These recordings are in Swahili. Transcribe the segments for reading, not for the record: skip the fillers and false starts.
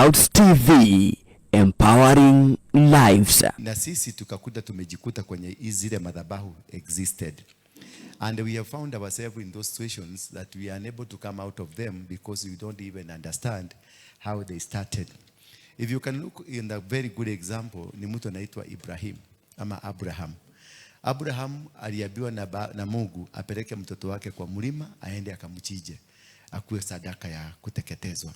Clouds TV, empowering lives. Na sisi tukakuta tumejikuta kwenye zile madhabahu existed, and we have found ourselves in those situations that we are unable to come out of them because we don't even understand how they started. If you can look in a very good example, ni mtu anaitwa Ibrahim ama Abraham. Abraham aliambiwa na Mungu apeleke mtoto wake kwa mlima aende akamchinje akuwe sadaka ya kuteketezwa.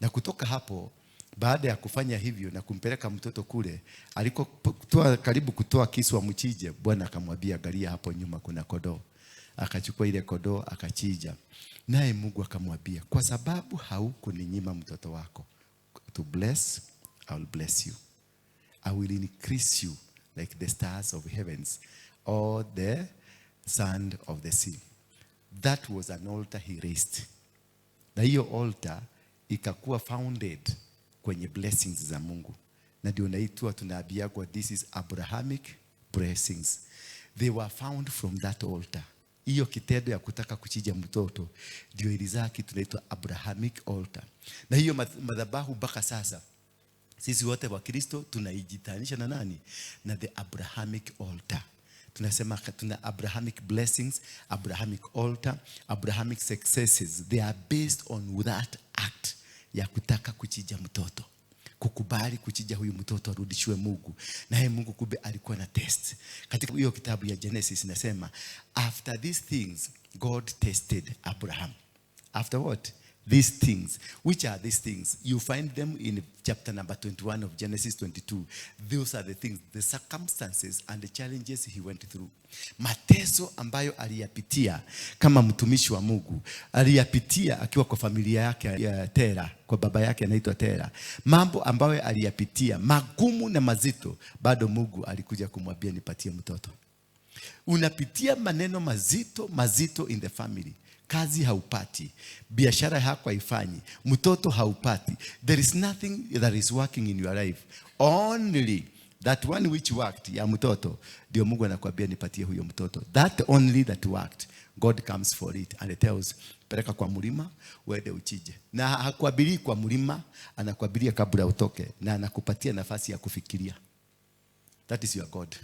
Na kutoka hapo, baada ya kufanya hivyo na kumpeleka mtoto kule, alikotoa karibu kutoa kisu amchinje, Bwana akamwambia, "Angalia hapo nyuma kuna kondoo." Akachukua ile kondoo akachinja. Naye Mungu akamwambia, "Kwa sababu haukuninyima mtoto wako, to bless, I will bless you. I will increase you like the stars of heavens or the sand of the sea." That was an altar he raised. Na hiyo altar ikakuwa founded kwenye blessings za Mungu. Na ndio naitwa tunaambiagwa this is Abrahamic blessings. They were found from that altar. Hiyo kitendo ya kutaka kuchinja mtoto ndio ilizaa kitu inaitwa Abrahamic altar. Na hiyo madhabahu mpaka sasa sisi wote wa Kristo tunaijitanisha na nani? Na the Abrahamic altar. Tunasema tuna Abrahamic blessings, Abrahamic altar, Abrahamic successes. They are based on that act ya kutaka kuchinja mtoto, kukubali kuchinja huyu mtoto arudishiwe Mungu. Naye Mungu kumbe alikuwa na test. Katika hiyo kitabu ya Genesis inasema, after these things God tested Abraham. After what? These things. Which are these things? You find them in chapter number 21 of Genesis 22. Those are the things, the circumstances and the challenges he went through. Mateso ambayo aliyapitia kama mtumishi wa Mungu, aliyapitia akiwa kwa familia yake ya Tera, kwa baba yake anaitwa Tera. Mambo ambayo aliyapitia magumu na mazito, bado Mungu alikuja kumwambia, "Nipatie mtoto." Unapitia maneno mazito mazito in the family, kazi haupati, biashara yako haifanyi, mtoto haupati. There is nothing that is working in your life, only that one which worked ya mtoto ndio Mungu anakuambia, "Nipatie huyo mtoto." That only that worked, God comes for it and tells, "Peleka kwa mlima uende uchinje." Na hakuambilii kwa mlima, anakuambilia kabla utoke na anakupatia nafasi ya kufikiria. That is your God.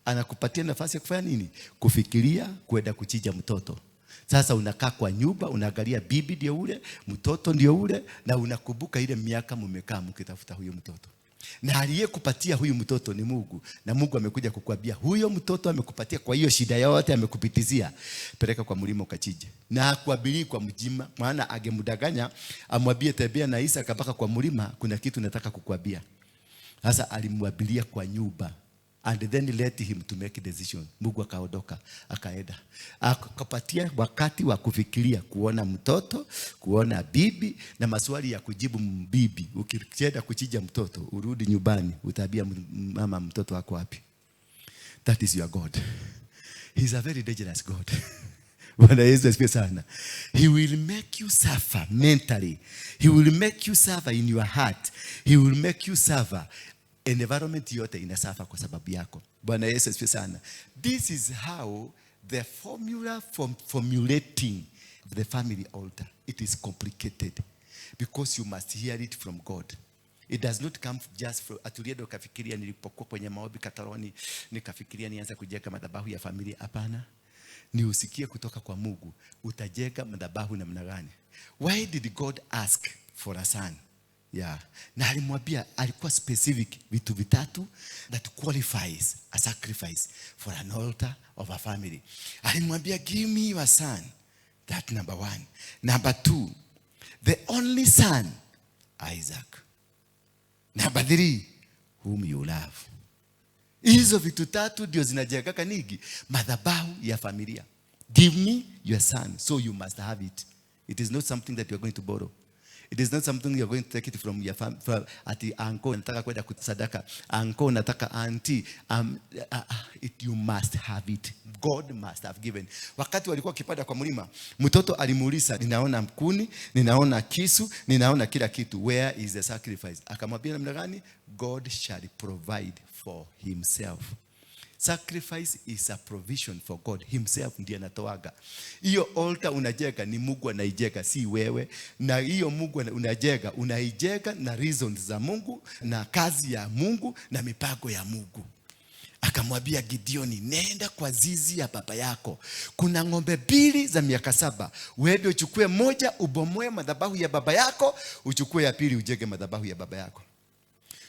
Anakupatia nafasi ya kufanya nini? Kufikiria kwenda kuchinja mtoto. Sasa unakaa kwa nyumba, unaangalia bibi ndio ule, mtoto ndio ule, na unakumbuka ile miaka mmekaa mkitafuta huyo mtoto. Na aliyekupatia huyu mtoto ni Mungu, na Mungu amekuja kukuambia huyo mtoto amekupatia kwa hiyo shida yote amekupitizia, peleka kwa mlima ukachinje. Na hakuambilii kwa mlima, maana angemdanganya amwambie tembea na Isaka mpaka kwa mlima, kuna kitu nataka kukuambia. Sasa alimwambilia kwa nyumba and then let him to make decision. Mungu akaondoka akaenda, akapatia wakati wa kufikiria, kuona mtoto, kuona bibi na maswali ya kujibu bibi. Ukienda kuchinja mtoto urudi nyumbani, utaambia mama mtoto wako wapi? That is your God. He's a very dangerous God. Bwana Yesu asifiwe sana. He will make you suffer mentally. He will make you suffer in your heart. He will make you suffer. Environment yote inasuffer kwa sababu yako. Bwana Yesu asifiwe sana. This is how the formula for formulating the family altar. It is complicated because you must hear it from God. It does not come just from ati ulienda ukafikiria, "Nilipokuwa kwenye maombi Kataroni nikafikiria nianze kujenga madhabahu ya familia." Hapana. Ni usikie kutoka kwa Mungu utajenga madhabahu namna gani. Why did God ask for a son? Yeah. Na alimwambia, alikuwa specific, vitu vitatu that qualifies a sacrifice for an altar of a family. Alimwambia, "Give me your son." That number one. Number two, the only son, Isaac. Number three, whom you love. Hizo vitu tatu ndio zinajengaka nigi madhabahu ya familia. Give me your son, so you must have it. It is not something that you are going to borrow. It is not something you are going to take it from your from, ati uncle nataka kwenda kusadaka, uncle nataka auntie. You must have it. God must have given. Wakati walikuwa wakipanda kwa mlima, mtoto alimuuliza, "Ninaona kuni, ninaona kisu, ninaona kila kitu. Where is the sacrifice?" Akamwambia namna gani? God shall provide for himself. Sacrifice is a provision for God himself, ndiye anatoaga. Hiyo altar unajenga ni Mungu anaijenga, si wewe. Na hiyo Mungu unajenga, unaijenga na reasons za Mungu na kazi ya Mungu na mipango ya Mungu. Akamwambia Gideoni, nenda kwa zizi ya baba yako, kuna ng'ombe mbili za miaka 7, uende uchukue moja, ubomoe madhabahu ya baba yako, uchukue ya pili, ujenge madhabahu ya baba yako.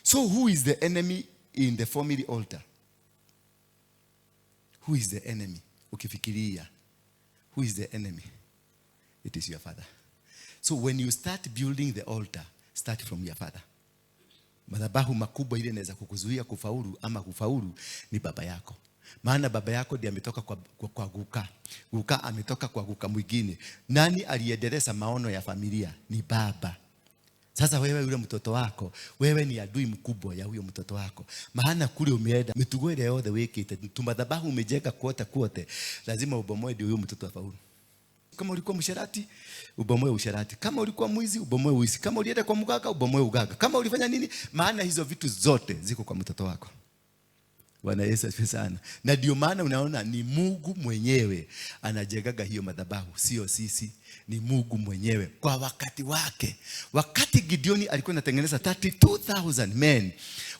So who is the enemy in the family altar? Who is the enemy? Ukifikiria, who is the enemy? It is your father. So when you start building the altar, start from your father. Madhabahu makubwa ile inaweza kukuzuia kufaulu ama kufaulu ni baba yako. Maana baba yako ndiye ametoka kwa guka. Guka ametoka kwa guka mwingine. Nani aliendeleza maono ya familia? Ni baba. Sasa wewe yule mtoto wako, wewe ni adui mkubwa ya huyo mtoto wako. Maana kule umeenda, mitugo ile yothe wikite, tumadhabahu umejenga kwote kwote, lazima ubomoe ndio huyo mtoto afaulu. Kama ulikuwa msherati, ubomoe usherati. Kama ulikuwa mwizi, ubomoe wizi. Kama ulienda kwa mganga, ubomoe uganga. Kama ulifanya nini, maana hizo vitu zote ziko kwa mtoto wako. Bwana Yesu asifiwe sana. Na ndio maana unaona ni Mungu mwenyewe anajengaga hiyo madhabahu, sio sisi, ni Mungu mwenyewe kwa wakati wake. Wakati Gideoni alikuwa anatengeneza 32,000 men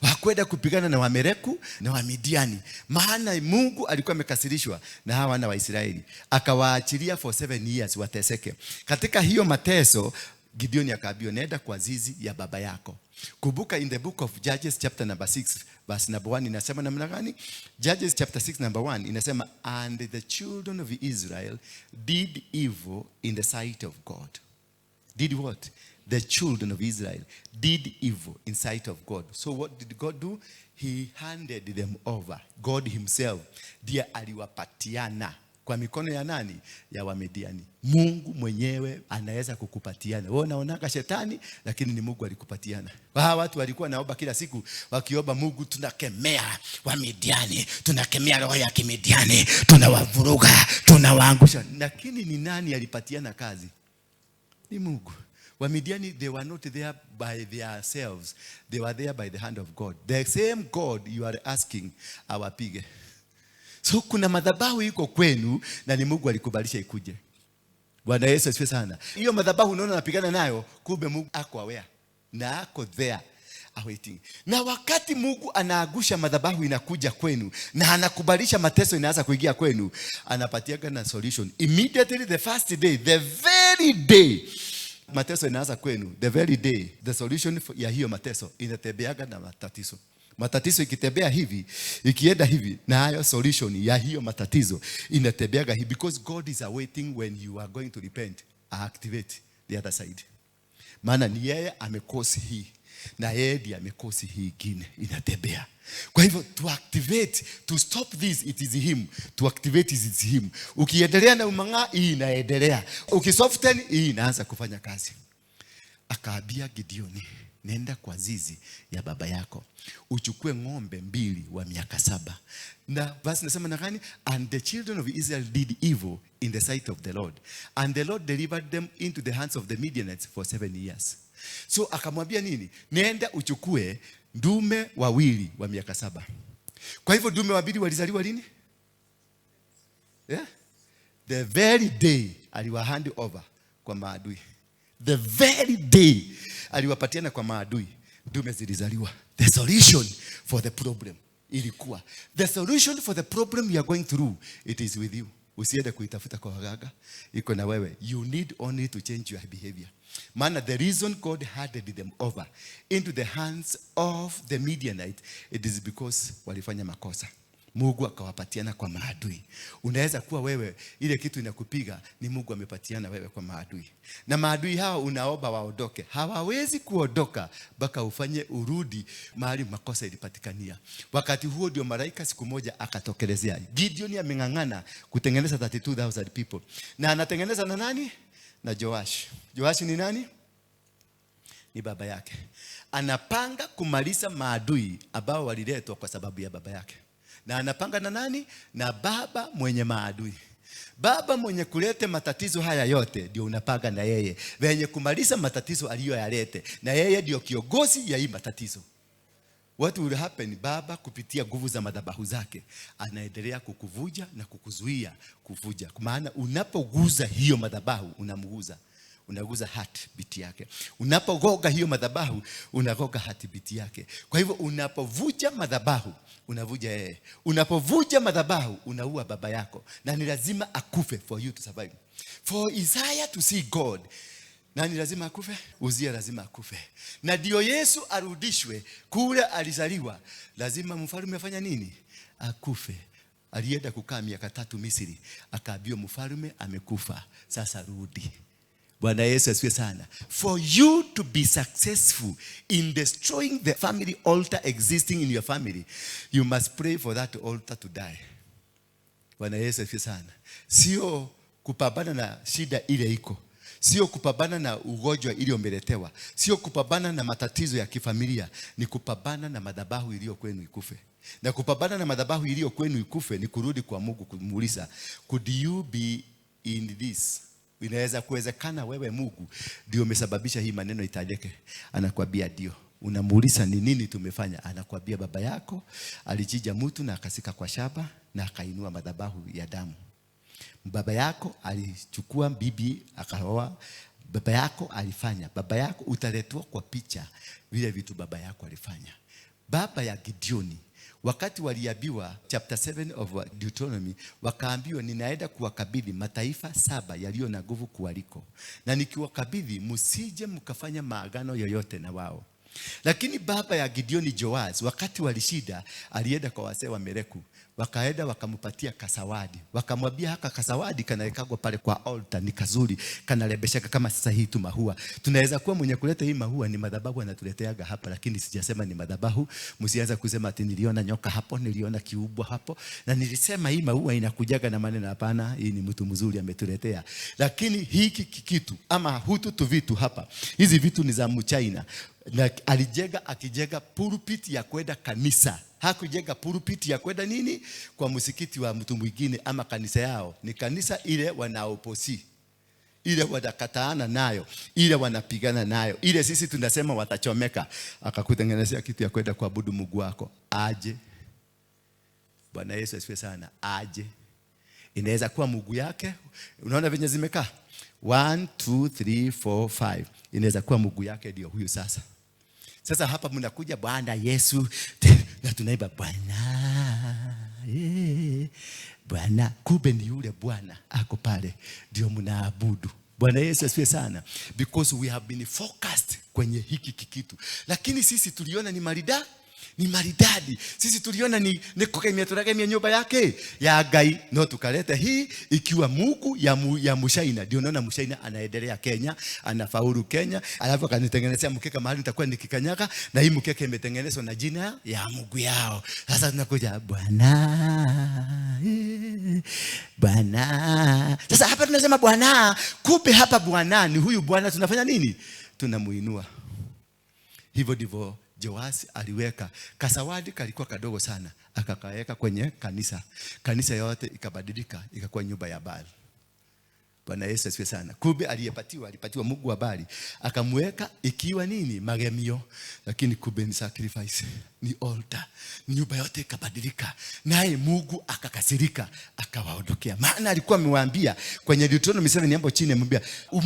wa kwenda kupigana na Wamereku na Wamidiani, maana Mungu alikuwa amekasirishwa na hawa wana wa Israeli, akawaachilia for 7 years wateseke. Katika hiyo mateso Gideoni akaambiwa, nenda kwa zizi ya baba yako. Kumbuka in the book of Judges chapter number 6 verse number 1 inasema namna gani? Judges chapter 6 number 1 inasema, and the children of Israel did evil in the sight of God. Did what? The children of Israel did evil in sight of God. So what did God do? He handed them over. God himself ndiye aliwapatiana kwa mikono ya nani? Ya Wamidiani. Mungu mwenyewe anaweza kukupatiana. Wewe unaonaka shetani, lakini ni Mungu alikupatiana. Hawa watu walikuwa naomba kila siku, wakiomba Mungu, tunakemea Wamidiani, tunakemea roho ya Kimidiani, tunawavuruga, tunawaangusha. Lakini ni nani alipatiana kazi? Ni Mungu. Wamidiani, they were not there by themselves. They were there by the hand of God. The same God you are asking awapige. So kuna madhabahu iko kwenu na ni Mungu alikubalisha ikuje. Bwana Yesu asifiwe sana. Hiyo madhabahu unaona napigana nayo, kumbe Mungu ako aware na ako there awaiting. Na wakati Mungu anaagusha madhabahu inakuja kwenu na anakubalisha mateso inaanza kuingia kwenu, anapatiaga na solution immediately. The first day, the very day mateso inaanza kwenu, the very day the solution ya hiyo mateso inatembeaga na matatizo. Matatizo ikitembea hivi, ikienda hivi, na hayo solution ya hiyo matatizo inatembeaga hivi, because God is awaiting when you are going to repent, activate the other side. Maana ni yeye amekosi hii na yeye ndiye amekosi hii ingine inatembea. Kwa hivyo to activate, to stop this, it is him. To activate it is him. Ukiendelea na umang'aa, hii inaendelea. Ukisoften, hii inaanza kufanya kazi. Akaambia Gideoni, nenda kwa zizi ya baba yako, uchukue ng'ombe 2 wa miaka 7. Na verse nasema na gani? And the children of Israel did evil in the sight of the Lord, and the Lord delivered them into the hands of the Midianites for 7 years. So akamwambia nini? Nenda uchukue ndume 2 wa miaka 7. Kwa hivyo ndume 2 walizaliwa lini? Yeah? The very day aliwa hand over kwa maadui. The very day aliwapatiana kwa maadui, ndume zilizaliwa. The solution for the problem ilikuwa, the solution for the problem you are going through, it is with you. Usiende kuitafuta kwa waganga, iko na wewe. You need only to change your behavior. Maana the reason God handed them over into the hands of the Midianite, it is because walifanya makosa. Mungu akawapatiana kwa maadui. Unaweza kuwa wewe ile kitu inakupiga ni Mungu amepatiana wewe kwa maadui. Na maadui hao unaomba waondoke. Hawawezi kuondoka mpaka ufanye urudi mahali makosa ilipatikania. Wakati huo ndio malaika siku moja akatokelezea. Gideon ameng'ang'ana kutengeneza 32,000 people. Na anatengeneza na nani? Na Joash. Joash ni nani? Ni baba yake. Anapanga kumaliza maadui ambao waliletwa kwa sababu ya baba yake. Na anapanga na nani? Na baba mwenye maadui. Baba mwenye kulete matatizo haya yote ndio unapanga na yeye. Wenye kumaliza matatizo aliyoyalete. Na yeye ndio kiongozi ya hii matatizo. What will happen? Baba kupitia nguvu za madhabahu zake anaendelea kukuvuja na kukuzuia kuvuja, maana unapoguza hiyo madhabahu unamguza, unaguza heartbeat yake. Unapogoga hiyo madhabahu unagoga heartbeat yake. Kwa hivyo unapovuja madhabahu unavuja yeye, unapovuja madhabahu unaua baba yako, na ni lazima akufe for you to survive. For Isaiah to see God, nani lazima akufe? Uzia lazima akufe, na ndio Yesu arudishwe kule alizaliwa, lazima mfalme afanya nini? Akufe. Alienda kukaa miaka 3 Misri, akaambiwa mfalme amekufa, sasa rudi. Bwana Yesu asifiwe sana. For you to be successful in destroying the family altar existing in your family, you must pray for that altar to die. Bwana Yesu asifiwe sana. Sio kupambana na shida ile iko, sio kupambana na ugonjwa ile umeletewa, sio kupambana na matatizo ya kifamilia, ni kupambana na madhabahu iliyo kwenu ikufe. Na kupambana na madhabahu iliyo kwenu ikufe ni kurudi kwa Mungu kumuuliza, could you be in this? Inaweza kuwezekana wewe Mungu ndio umesababisha hii maneno itendeke? Anakuambia ndio. Unamuuliza ni nini tumefanya? Anakuambia baba yako alichinja mtu na akasika kwa shaba na akainua madhabahu ya damu. Baba yako alichukua bibi akaoa. Baba yako alifanya. Baba yako utaletwa kwa picha vile vitu baba yako alifanya. Baba ya Gideoni wakati waliambiwa chapter 7 of Deuteronomy, wakaambiwa ninaenda kuwakabidhi mataifa 7 yaliyo na nguvu kuwaliko, na nikiwakabidhi msije mkafanya maagano yoyote na wao. Lakini baba ya Gideoni Joas, wakati walishida, alienda kwa wazee wa Mereku, wakaenda wakampatia kasawadi, wakamwambia haka kasawadi kanawekagwa pale kwa altar, ni kazuri, kanarembeshaka kama sasa hii tu mahua. Tunaweza kuwa mwenye kuleta hii mahua ni madhabahu anatuleteaga hapa, lakini sijasema ni madhabahu. Msianza kusema ati niliona nyoka hapo, niliona kiubwa hapo, na nilisema hii mahua inakujaga na maneno. Hapana, hii ni mtu mzuri ametuletea. Lakini hiki kitu ama hutu tu vitu hapa, hizi vitu ni za Mchina. Na alijenga, akijenga pulpit ya kwenda kanisa. Hakujenga pulpit ya kwenda nini? Kwa msikiti wa mtu mwingine ama kanisa yao. Ni kanisa ile wanaoposi, ile wanakataana nayo, ile wanapigana nayo, ile sisi tunasema watachomeka. Akakutengenezea kitu ya kwenda kuabudu Mungu wako. Aje. Bwana Yesu asifiwe sana. Aje. Inaweza kuwa Mungu yake. Unaona venye zimekaa? 1 2 3 4 5. Inaweza kuwa Mungu yake ndio huyu sasa. Sasa hapa mnakuja Bwana Yesu na tunaimba Bwana, Bwana, kumbe ni yule Bwana ako pale ndio mnaabudu. Bwana Yesu asifiwe sana. Because we have been focused kwenye hiki kitu. Lakini sisi tuliona ni maridadi, ni maridadi. Sisi tuliona ni kukemia, tunagemia nyumba yake ya Ngai. No tukaleta hii ikiwa Mungu ya Mshaina. Ndio naona Mshaina anaendelea Kenya, anafaulu Kenya. Alafu akanitengenezea mkeka mahali nitakuwa nikikanyaga, na hii mkeka imetengenezwa na jina ya Mungu yao. Sasa tunakuja Bwana, Bwana. Sasa hapa tunasema Bwana, kumbe hapa Bwana ni huyu Bwana tunafanya nini? Tunamuinua. Hivyo ndivyo Joasi aliweka. Kasawadi kalikuwa kadogo sana, akakaweka kwenye kanisa. Kanisa yote ikabadilika, ikakuwa nyumba ya Baali. Bwana Yesu asifiwe sana. Kumbe alipatiwa Mungu wa Baali, akamweka ikiwa nini? Magemio. Lakini kumbe ni sacrifice, ni altar. Nyumba yote ikabadilika. Naye Mungu akakasirika, akawaondokea. Maana alikuwa amewaambia kwenye Deuteronomy 7 hapo chini, amemwambia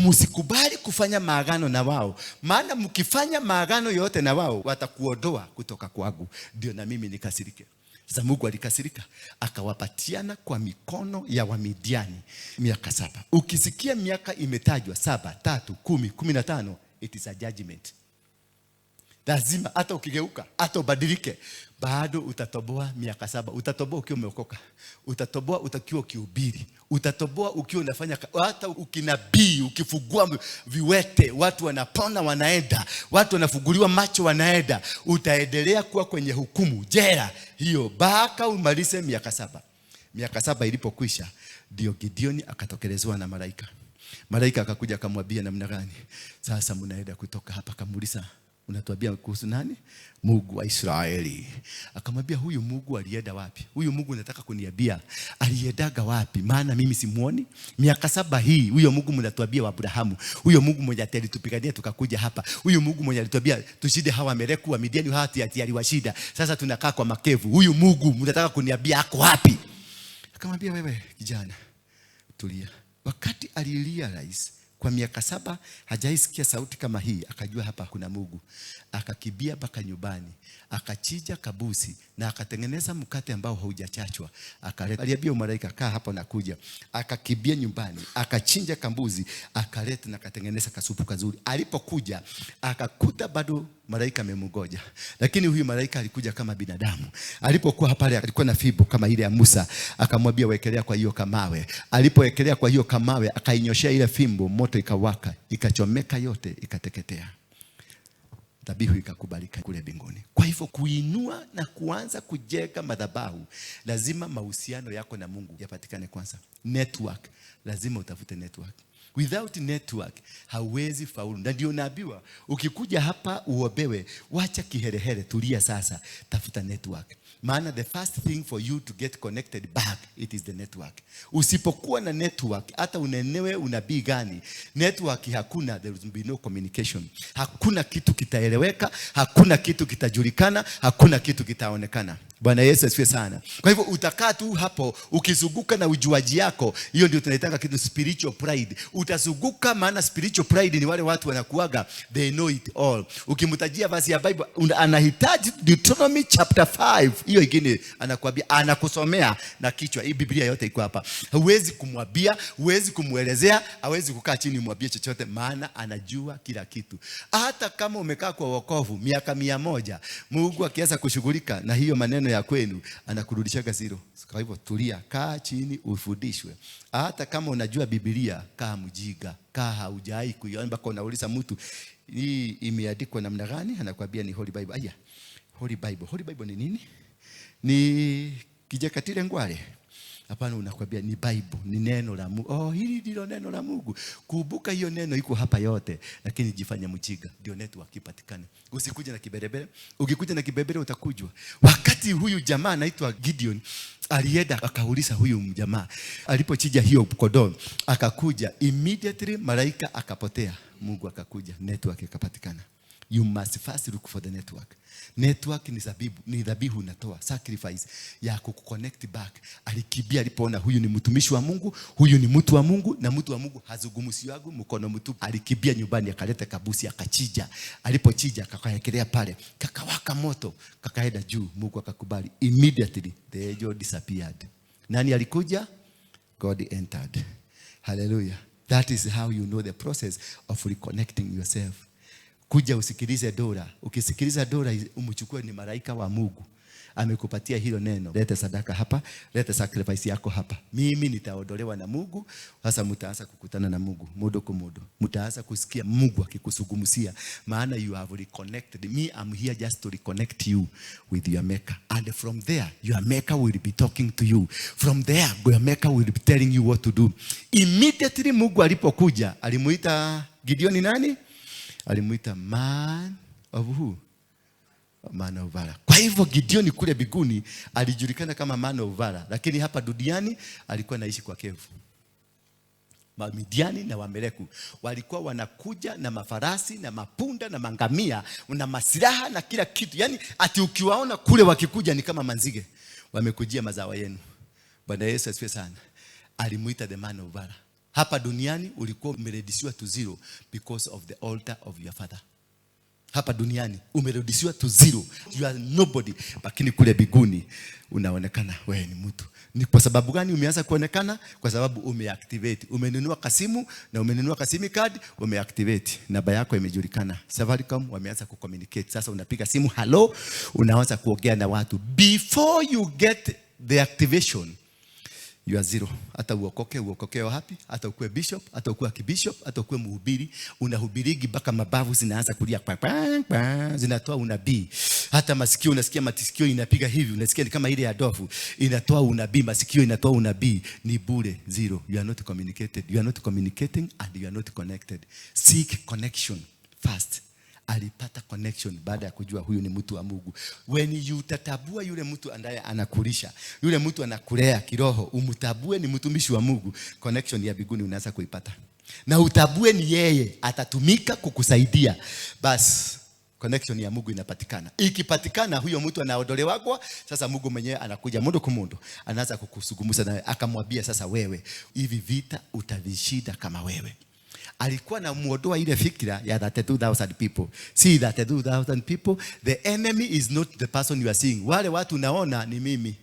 msikubali kufanya maagano na wao, maana mkifanya maagano yote na wao watakuondoa kutoka kwangu, ndio na mimi nikasirike. Sasa Mungu alikasirika, akawapatiana kwa mikono ya Wamidiani miaka 7. Ukisikia miaka imetajwa 7, 3, 10, 15, it is a judgment. Lazima hata ukigeuka, hata ubadilike, bado utatoboa miaka 7. Utatoboa ukiwa umeokoka, utatoboa utakiwa ukihubiri, utatoboa ukiwa unafanya hata ukinabii, ukifungua viwete, watu wanapona wanaenda, watu wanafunguliwa macho wanaenda. Utaendelea kuwa kwenye hukumu jela hiyo mpaka umalize miaka 7. Miaka 7 ilipokwisha, ndio Gideoni akatokelezewa na malaika. Malaika akakuja akamwambia namna gani sasa mnaenda kutoka hapa. Akamuuliza Unatuambia kuhusu nani? Mungu wa Israeli. Akamwambia, huyu Mungu alienda wapi? Huyu Mungu nataka kuniambia aliendaga wapi? Maana mimi simuoni. Miaka 7 hii huyo Mungu mnatuambia wa Abrahamu, huyo Mungu mwenye alitupigania tukakuja hapa, huyu Mungu mwenye alituambia tushinde hawa Amaleki wa Midiani, hati ati aliwashinda. Sasa tunakaa kwa makevu. Huyu Mungu mnataka kuniambia ako wapi? Akamwambia, wewe kijana, tulia. Wakati alilia rais kwa miaka 7 hajaisikia sauti kama hii, akajua hapa kuna Mungu. Akakimbia mpaka nyumbani, akachinja kabusi na akatengeneza mkate ambao haujachachwa. Akaleta, aliambia malaika, kaa hapo nakuja. Akakimbia nyumbani, akachinja kambuzi, akaleta na akatengeneza kasupu kazuri. Alipokuja akakuta bado malaika amemngoja. Lakini huyu malaika alikuja kama binadamu. Alipokuwa pale alikuwa na fimbo kama ile ya Musa, akamwambia wekelea kwa hiyo kamawe. Alipowekelea kwa hiyo kamawe, akainyoshea ile fimbo, moto ikawaka, ikachomeka yote, ikateketea. Dhabihu ikakubalika kule mbinguni. Kwa hivyo kuinua na kuanza kujenga madhabahu, lazima mahusiano yako na Mungu yapatikane kwanza. Network, lazima utafute network. Without network hauwezi faulu. Na ndio naambiwa ukikuja hapa uombewe, wacha kiherehere, tulia sasa, tafuta network. Maana the first thing for you to get connected back, it is the network. Usipokuwa na network, hata unenewe unabii gani, network hakuna, there will be no communication. Hakuna kitu kitaeleweka, hakuna kitu kitajulikana, hakuna kitu kitaonekana. Bwana Yesu asifiwe sana. Kwa hivyo utakaa tu hapo ukizunguka na ujuaji yako. Hiyo ndio tunaitanga kitu spiritual pride. Utazunguka, maana spiritual pride ni wale watu wanakuaga they know it all. Ukimtajia verse ya Bible anahitaji Deuteronomy chapter 5, hiyo ingine anakuambia, anakusomea na kichwa. Hii Biblia yote iko hapa. Huwezi kumwambia, huwezi kumuelezea, hawezi kukaa chini umwambie chochote, maana anajua kila kitu. Hata kama umekaa kwa wokovu miaka 100, Mungu akianza kushughulika na hiyo maneno ya kwenu, anakurudishaga zero. Kwa hivyo tulia, kaa chini ufundishwe. Hata kama unajua Biblia, kaa mjiga, kaa haujai kuiona mpaka unauliza mtu hii imeandikwa namna gani, anakuambia ni Holy Bible. Aya, Holy Bible. Holy Bible ni nini? Ni kijakatile ngwale? Hapana, unakwambia ni Bible, ni neno la Mungu. Oh, hili ndilo neno la Mungu. Kumbuka hiyo neno iko hapa yote, lakini jifanye mjinga ndio network ipatikane. Usikuje na kiberebere. Ukikuja na kiberebere utakujwa. Wakati huyu jamaa anaitwa Gideon alienda akauliza huyu mjamaa, alipochinja hiyo kondoo akakuja immediately, malaika akapotea, Mungu akakuja, network ikapatikana. You must first look for the network. Network ni zabibu, ni dhabihu unatoa, sacrifice ya kukuconnect back. Alikimbia alipoona huyu ni mtumishi wa Mungu, huyu ni mtu wa Mungu, na mtu wa Mungu hazungumziwi mkono mtupu. Alikimbia nyumbani akaleta kabusi akachinja. Alipochinja akakaekelea pale, kakawaka moto, kakaenda juu, Mungu akakubali. Immediately the angel disappeared. Nani alikuja? God entered. Hallelujah. That is how you know the process of reconnecting yourself. Kuja usikilize Dora. Ukisikiliza Dora umchukue ni malaika wa Mungu. Amekupatia hilo neno. Lete sadaka hapa, lete sacrifice yako hapa. Mimi nitaondolewa na Mungu. Sasa mtaanza kukutana na Mungu mudo kwa mudo. Mtaanza kusikia Mungu akikusugumsia, maana you have reconnected. Me, I'm here just to reconnect you with your maker. And from there your maker will be talking to you. From there your maker will be telling you what to do. Immediately Mungu alipokuja, alimuita Gideon nani? Alimuita man of who? Man of valor. Kwa hivyo Gideon kule biguni alijulikana kama man of valor, lakini hapa duniani alikuwa anaishi kwa kevu. Midiani na Wameleku walikuwa wanakuja na mafarasi na mapunda na mangamia na masilaha na kila kitu. Yaani ati ukiwaona kule wakikuja ni kama manzige wamekujia mazao yenu. Bwana Yesu asifiwe sana. Alimuita the man of valor. Hapa duniani ulikuwa umerudishiwa to zero because of the altar of your father. Hapa duniani umerudishiwa to zero. You are nobody. Lakini kule biguni unaonekana wewe ni mtu. Ni kwa sababu gani umeanza kuonekana? Kwa sababu umeactivate. Umenunua kasimu na umenunua kasimu card, umeactivate. Namba yako imejulikana. Safaricom wameanza kucommunicate. Sasa unapiga simu hello, unaanza kuongea na watu. Before you get the activation, you are zero. Hata uokoke, uokoke wapi? Hata ukuwe bishop, hata ukuwe archbishop, hata ukuwe mhubiri, unahubirigi mpaka mabavu zinaanza kulia kwa, kwa, kwa, zinatoa unabii. Hata masikio unasikia masikio inapiga hivi, unasikia ni kama ile ya dofu, inatoa unabii, masikio inatoa unabii, ni bure, zero. You are not communicated. You are not communicating and you are not connected. Seek connection first. Alipata connection baada ya kujua huyu ni mtu wa Mungu. When you utatambua yule mtu ambaye anakulisha, yule mtu anakulea kiroho, umtambue ni mtumishi wa Mungu, connection ya mbinguni unaanza kuipata. Na utambue ni yeye atatumika kukusaidia. Bas connection ya Mungu inapatikana. Ikipatikana, huyo mtu anaondolewagwa. Sasa Mungu mwenyewe anakuja mundu kumundu, anaanza kukusugumusa naye, akamwambia, "Sasa wewe, hivi vita utavishinda kama wewe." Alikuwa namuondoa ile fikira ya 32,000 people. See, 32,000 people, the enemy is not the person you are seeing. Wale watu unaona ni mimi.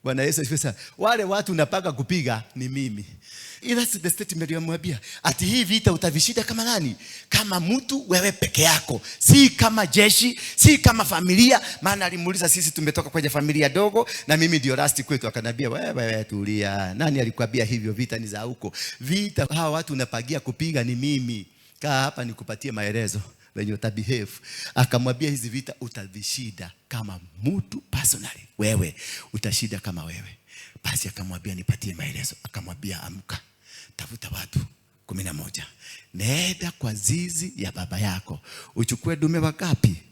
Bwana Yesu asifiwe sana. Wale watu unapanga kupiga ni mimi. That's the statement yamwambia. Ati hii vita utavishinda kama nani? Kama mtu wewe peke yako. Si kama jeshi, si kama familia. Maana alimuuliza, "Sisi tumetoka kwenye familia dogo na mimi ndio last kwetu." Akanambia, "Wewe wewe tulia. Nani alikwambia hivyo? Vita ni za huko. Vita hawa watu unapangia kupiga ni mimi. Kaa hapa nikupatie maelezo venye utabehave." Akamwambia, "Hizi vita utavishinda kama mtu personally. Wewe utashinda kama wewe." Basi akamwambia, "Nipatie maelezo." Akamwambia, "Amka, tafuta watu 11, nenda kwa zizi ya baba yako, uchukue dume wangapi?"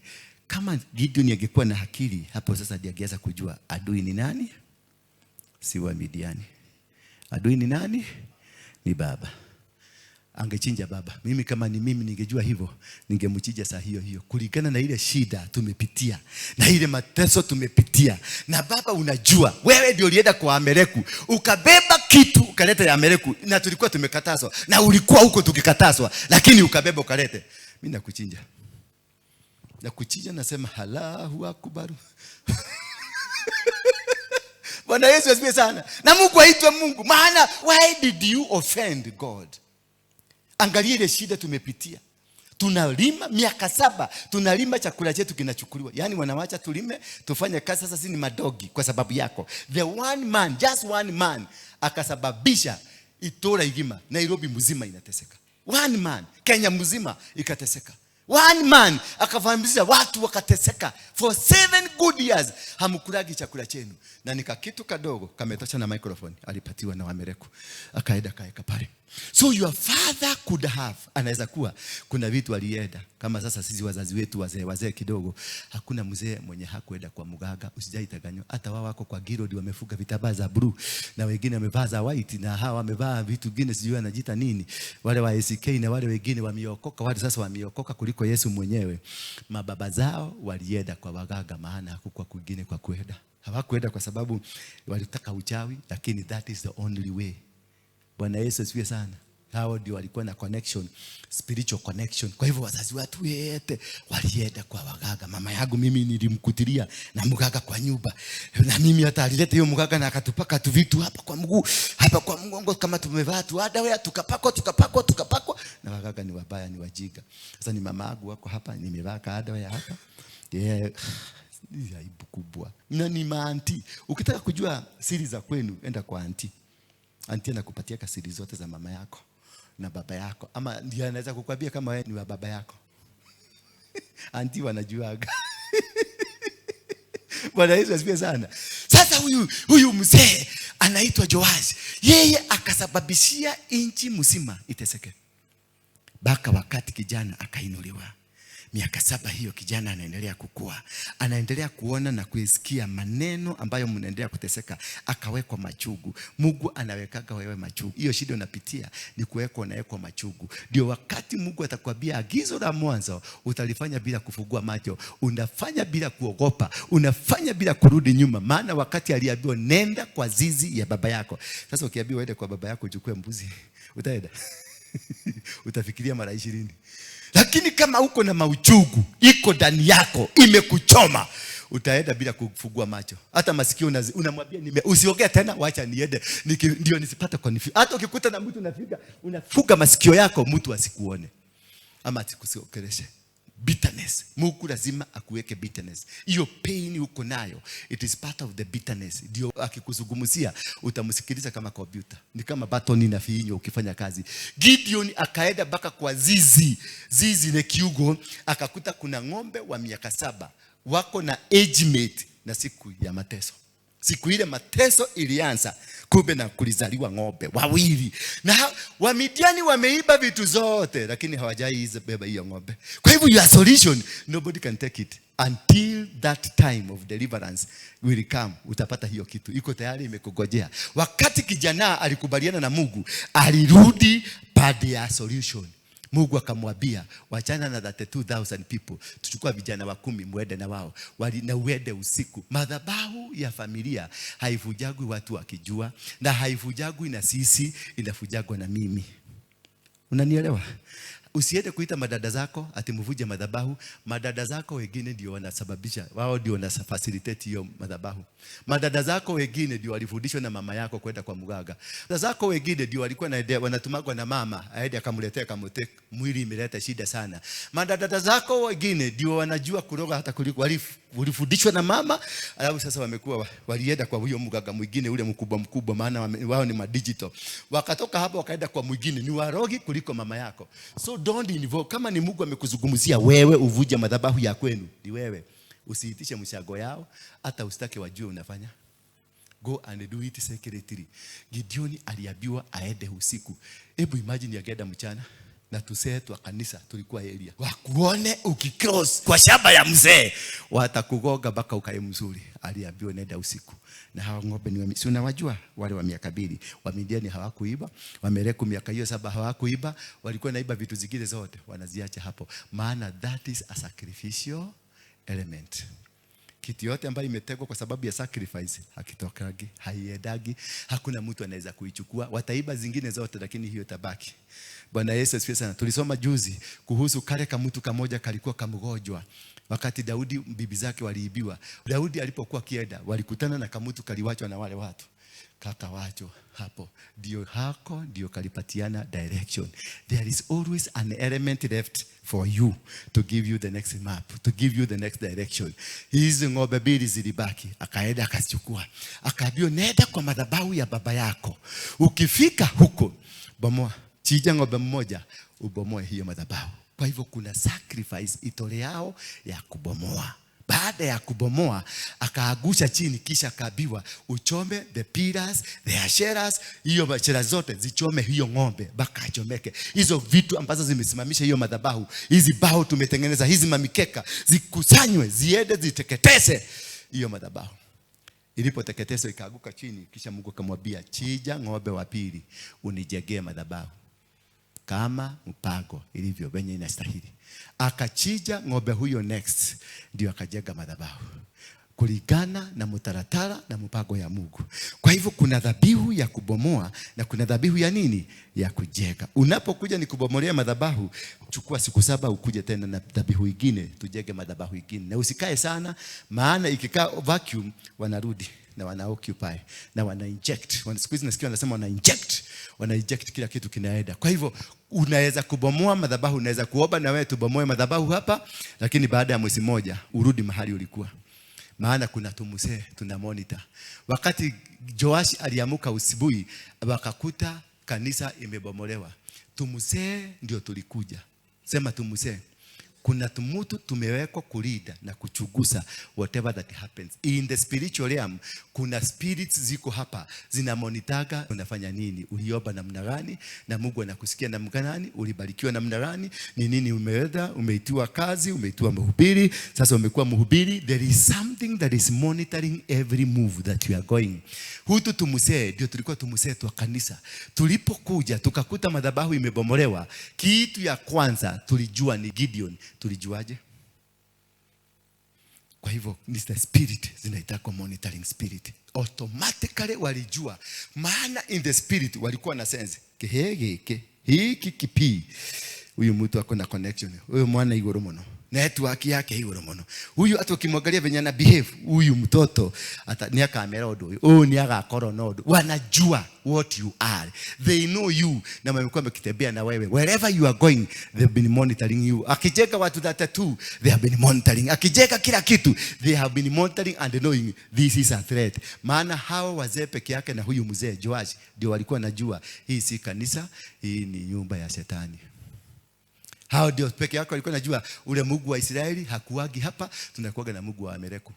Kama Gideon angekuwa na akili hapo sasa ndiye angeweza kujua adui ni nani, si wa Midiani. Adui ni nani? Ni baba. Angechinja baba. Mimi kama ni mimi ningejua hivyo, ningemchinja saa hiyo hiyo, kulingana na ile shida tumepitia na ile mateso tumepitia. Na baba, unajua wewe ndio ulienda kwa Ameleku ukabeba kitu ukaleta ya Ameleku, na tulikuwa tumekatazwa, na ulikuwa huko tukikatazwa, lakini ukabeba ukalete. Mimi nakuchinja, nakuchinja, nasema Allahu akbar. Bwana Yesu asifiwe sana. Na Mungu aitwe Mungu, maana why did you offend God? Angalia ile shida tumepitia. Tunalima miaka 7, tunalima chakula chetu kinachukuliwa. Yaani wanawacha tulime, tufanye kazi, sasa sisi ni madogi kwa sababu yako. The one man, just one man akasababisha itora igima, Nairobi mzima inateseka. One man, Kenya mzima ikateseka. One man akavamizia watu wakateseka for 7 good years, hamkulagi chakula chenu, na nika kitu kadogo kametosha na microphone alipatiwa na Wamereku, akaenda kaeka pale. So your father could have, anaweza kuwa kuna vitu alienda kama sasa sisi wazazi wetu wazee wazee kidogo, hakuna mzee mwenye hakuenda kwa mganga, usijaitaganywa. Hata wao wako kwa Girod wamefuga vitambaa za blue na wengine wamevaa za white na hawa wamevaa vitu vingine sijui wanajiita nini, wale wa ACK na wale wengine wameokoka, wale sasa wameokoka kuliko Yesu mwenyewe. Mababa zao walienda kwa waganga, maana hakukuwa kwingine kwa kuenda. Hawakuenda kwa sababu walitaka uchawi, lakini that is the only way. Bwana Yesu asifiwe sana. Hao ndio walikuwa na connection, spiritual connection. Kwa hivyo wazazi wetu wote walienda kwa waganga. Mama yangu mimi nilimkutilia na mganga kwa nyumba, na mimi hata alileta hiyo mganga na akatupaka tu vitu hapa kwa mguu, hapa kwa mgongo, kama tumevaa tu underwear, tukapakwa, tukapakwa, tukapakwa. Na waganga ni wabaya, ni wajinga. Sasa ni mama yangu wako hapa, nimevaa ka underwear hapa, yeah. Ni aibu kubwa. Na ni maauntie. Ukitaka kujua siri za kwenu, enda kwa auntie. Auntie anakupatia siri zote za mama yako na baba yako, ama ndiye anaweza kukwambia kama wewe ni wa baba yako. Auntie wanajuaga. Bwana Yesu asifiwe sana. Sasa huyu mzee anaitwa Joash, yeye akasababishia nchi mzima iteseke mpaka wakati kijana akainuliwa. Miaka 7 hiyo kijana anaendelea kukua, anaendelea kuona na kuisikia maneno ambayo mnaendelea kuteseka, akawekwa machugu. Mungu anawekaga wewe machugu. Hiyo shida unapitia ni kuwekwa, unawekwa machugu. Ndio wakati Mungu atakwambia agizo la mwanzo utalifanya bila kufungua macho, unafanya bila kuogopa, unafanya bila kurudi nyuma, maana wakati aliambiwa nenda kwa zizi ya baba yako. Sasa ukiambiwa uende kwa baba yako uchukue mbuzi, utaenda? Utafikiria mara 20. Lakini kama uko na mauchugu iko ndani yako imekuchoma, utaenda bila kufungua macho, hata masikio unamwambia usiongee tena, wacha niende ndio nisipate confusion. Hata ukikuta na mtu unafika, unafuga masikio yako, mtu asikuone ama asikuongeleshe. Bitterness. Mungu lazima akuweke bitterness. Hiyo pain uko nayo, it is part of the bitterness. Ndio akikuzungumzia utamsikiliza kama kompyuta, ni kama button inafinywa ukifanya kazi. Gideon akaenda mpaka kwa zizi, zizi ni kiugo, akakuta kuna ng'ombe wa miaka 7 wako na age mate na siku ya mateso. Siku ile mateso ilianza, kumbe na kulizaliwa ng'ombe wawili na Wamidiani wameiba vitu zote, lakini hawajai beba hiyo ng'ombe. Kwa hivyo your solution, nobody can take it until that time of deliverance will come. Utapata hiyo kitu iko tayari, imekugojea. Wakati kijana alikubaliana na Mungu, alirudi pande ya solution. Mungu akamwambia, wachana na 32,000 people, tuchukua vijana wa 10 muende na wao wali, na uende usiku. Madhabahu ya familia haivujagwi watu wakijua, na haivujagwi na sisi, inavujagwa na mimi. Unanielewa? Usiende kuita madada zako ati mvuje madhabahu. Madada zako wengine ndio wanasababisha, wao ndio wana facilitate hiyo madhabahu. Madada zako wengine ndio walifundishwa na mama yako kwenda kwa mganga. Madada zako wengine ndio walikuwa wanatumagwa na mama aende akamletea kamote, mwili imeleta shida sana. Madada zako wengine ndio wanajua kuroga hata kuliko walifundishwa na mama, alafu sasa wamekuwa walienda kwa huyo mganga mwingine ule mkubwa mkubwa, maana wao ni madigital. Wakatoka hapo wakaenda kwa mwingine, ni warogi kuliko mama yako. So don't involve. Kama ni Mungu amekuzungumzia wewe uvuje madhabahu ya kwenu, ni wewe. Usiitishe mshago yao, hata usitake wajue unafanya. Go and do it secretly. Gideon aliambiwa aende usiku. Hebu imagine angeenda mchana na tusee twa kanisa tulikuwa area. Wakuone ukicross kwa shamba ya mzee, watakugonga mpaka ukae mzuri. Aliambiwa nenda usiku. Na hawa ng'ombe ni si unawajua wale wa miaka 2. Wamidiani hawakuiba, Wamereku miaka hiyo 7 hawakuiba, walikuwa naiba vitu zingine zote, wanaziacha hapo. Maana that is a sacrificial element. Kitu yote ambayo imetegwa kwa sababu ya sacrifice hakitokagi, haiendagi, hakuna mtu anaweza kuichukua. Wataiba zingine zote lakini hiyo itabaki. Bwana Yesu asifiwe sana. Tulisoma juzi kuhusu kale kamutu kamoja kalikuwa kamgonjwa. Wakati Daudi bibi zake waliibiwa. Daudi alipokuwa kienda, walikutana na kamutu kaliwachwa na wale watu. Kakawacho hapo. Ndio hako ndio kalipatiana direction. There is always an element left for you to give you the next map, to give you the next direction. Hizi ng'ombe mbili zilibaki, akaenda akazichukua. Akaambiwa nenda kwa madhabahu ya baba yako. Ukifika huko, bomoa, chinja ng'ombe mmoja, ubomoe hiyo madhabahu. Kwa hivyo kuna sacrifice itoleao ya kubomoa. Baada ya kubomoa, akaagusha chini, kisha akaambiwa uchome the pillars, the asheras, hiyo ashera zote zichome hiyo ng'ombe mpaka achomeke. Hizo vitu ambazo zimesimamisha hiyo madhabahu, hizi bao tumetengeneza, hizi mamikeka zikusanywe, ziende ziteketeze hiyo madhabahu. Ilipoteketezwa ikaaguka chini, kisha Mungu akamwambia chinja ng'ombe wa pili unijengee madhabahu kama mpango ilivyo venye inastahili. Akachinja ng'ombe huyo next, ndio akajenga madhabahu kulingana na mtaratara na mpango ya Mungu. Kwa hivyo kuna dhabihu ya kubomoa na kuna dhabihu ya nini? Ya kujenga. Unapokuja ni kubomolea madhabahu, chukua siku 7 ukuje tena na dhabihu nyingine, tujenge madhabahu nyingine. Na usikae sana, maana ikikaa vacuum wanarudi na wana occupy na wana inject. Wana siku hizi nasikia wanasema wana inject. Wana inject kila kitu kinaenda. Kwa hivyo unaweza kubomoa madhabahu, unaweza kuomba na wewe tubomoe madhabahu hapa, lakini baada ya mwezi mmoja urudi mahali ulikuwa. Maana kuna tumuse tuna monitor. Wakati Joash aliamuka usibuhi wakakuta kanisa imebomolewa. Tumuse ndio tulikuja. Sema tumuse. Kuna tumutu tumewekwa kulinda na kuchunguza whatever that happens. In the spiritual realm, kuna spirits ziko hapa, zinamonitaga unafanya nini, uliomba namna gani, na Mungu anakusikia namna gani, ulibarikiwa namna gani, ni nini umeweza, umeitiwa kazi, umeitiwa mhubiri, sasa umekuwa mhubiri. There is something that is monitoring every move that you are going. Hutu tumusee, ndio tulikuwa tumusee twa kanisa. Tulipokuja tukakuta madhabahu imebomolewa, kitu ya kwanza tulijua ni Gideon. Tulijuaje? Kwa hivyo ni the spirit zinaitwa monitoring spirit. Automatically walijua, maana in the spirit walikuwa na sense. Kihegeke hiki kipi, huyu mtu ako na connection, huyu mwana iguru muno, network yake iguru muno, huyu hata ukimwangalia venye ana behave, huyu mtoto ata ni akamera undu uyu, huyu ni agakorwo na undu. Wanajua what you are, they know you, na wamekuwa wakitembea na wewe wherever you are going, they've been monitoring you. Akijenga watu 32, they have been monitoring. Akijenga kila kitu, they have been monitoring and knowing this is a threat. Maana hawa wazee peke yake na huyu mzee Joash ndio walikuwa wanajua hii si kanisa, hii ni nyumba ya shetani. Hao ndio peke yako walikuwa wanajua ule Mungu wa Israeli hakuagi hapa, tunakuaga na Mungu wa Amaleki.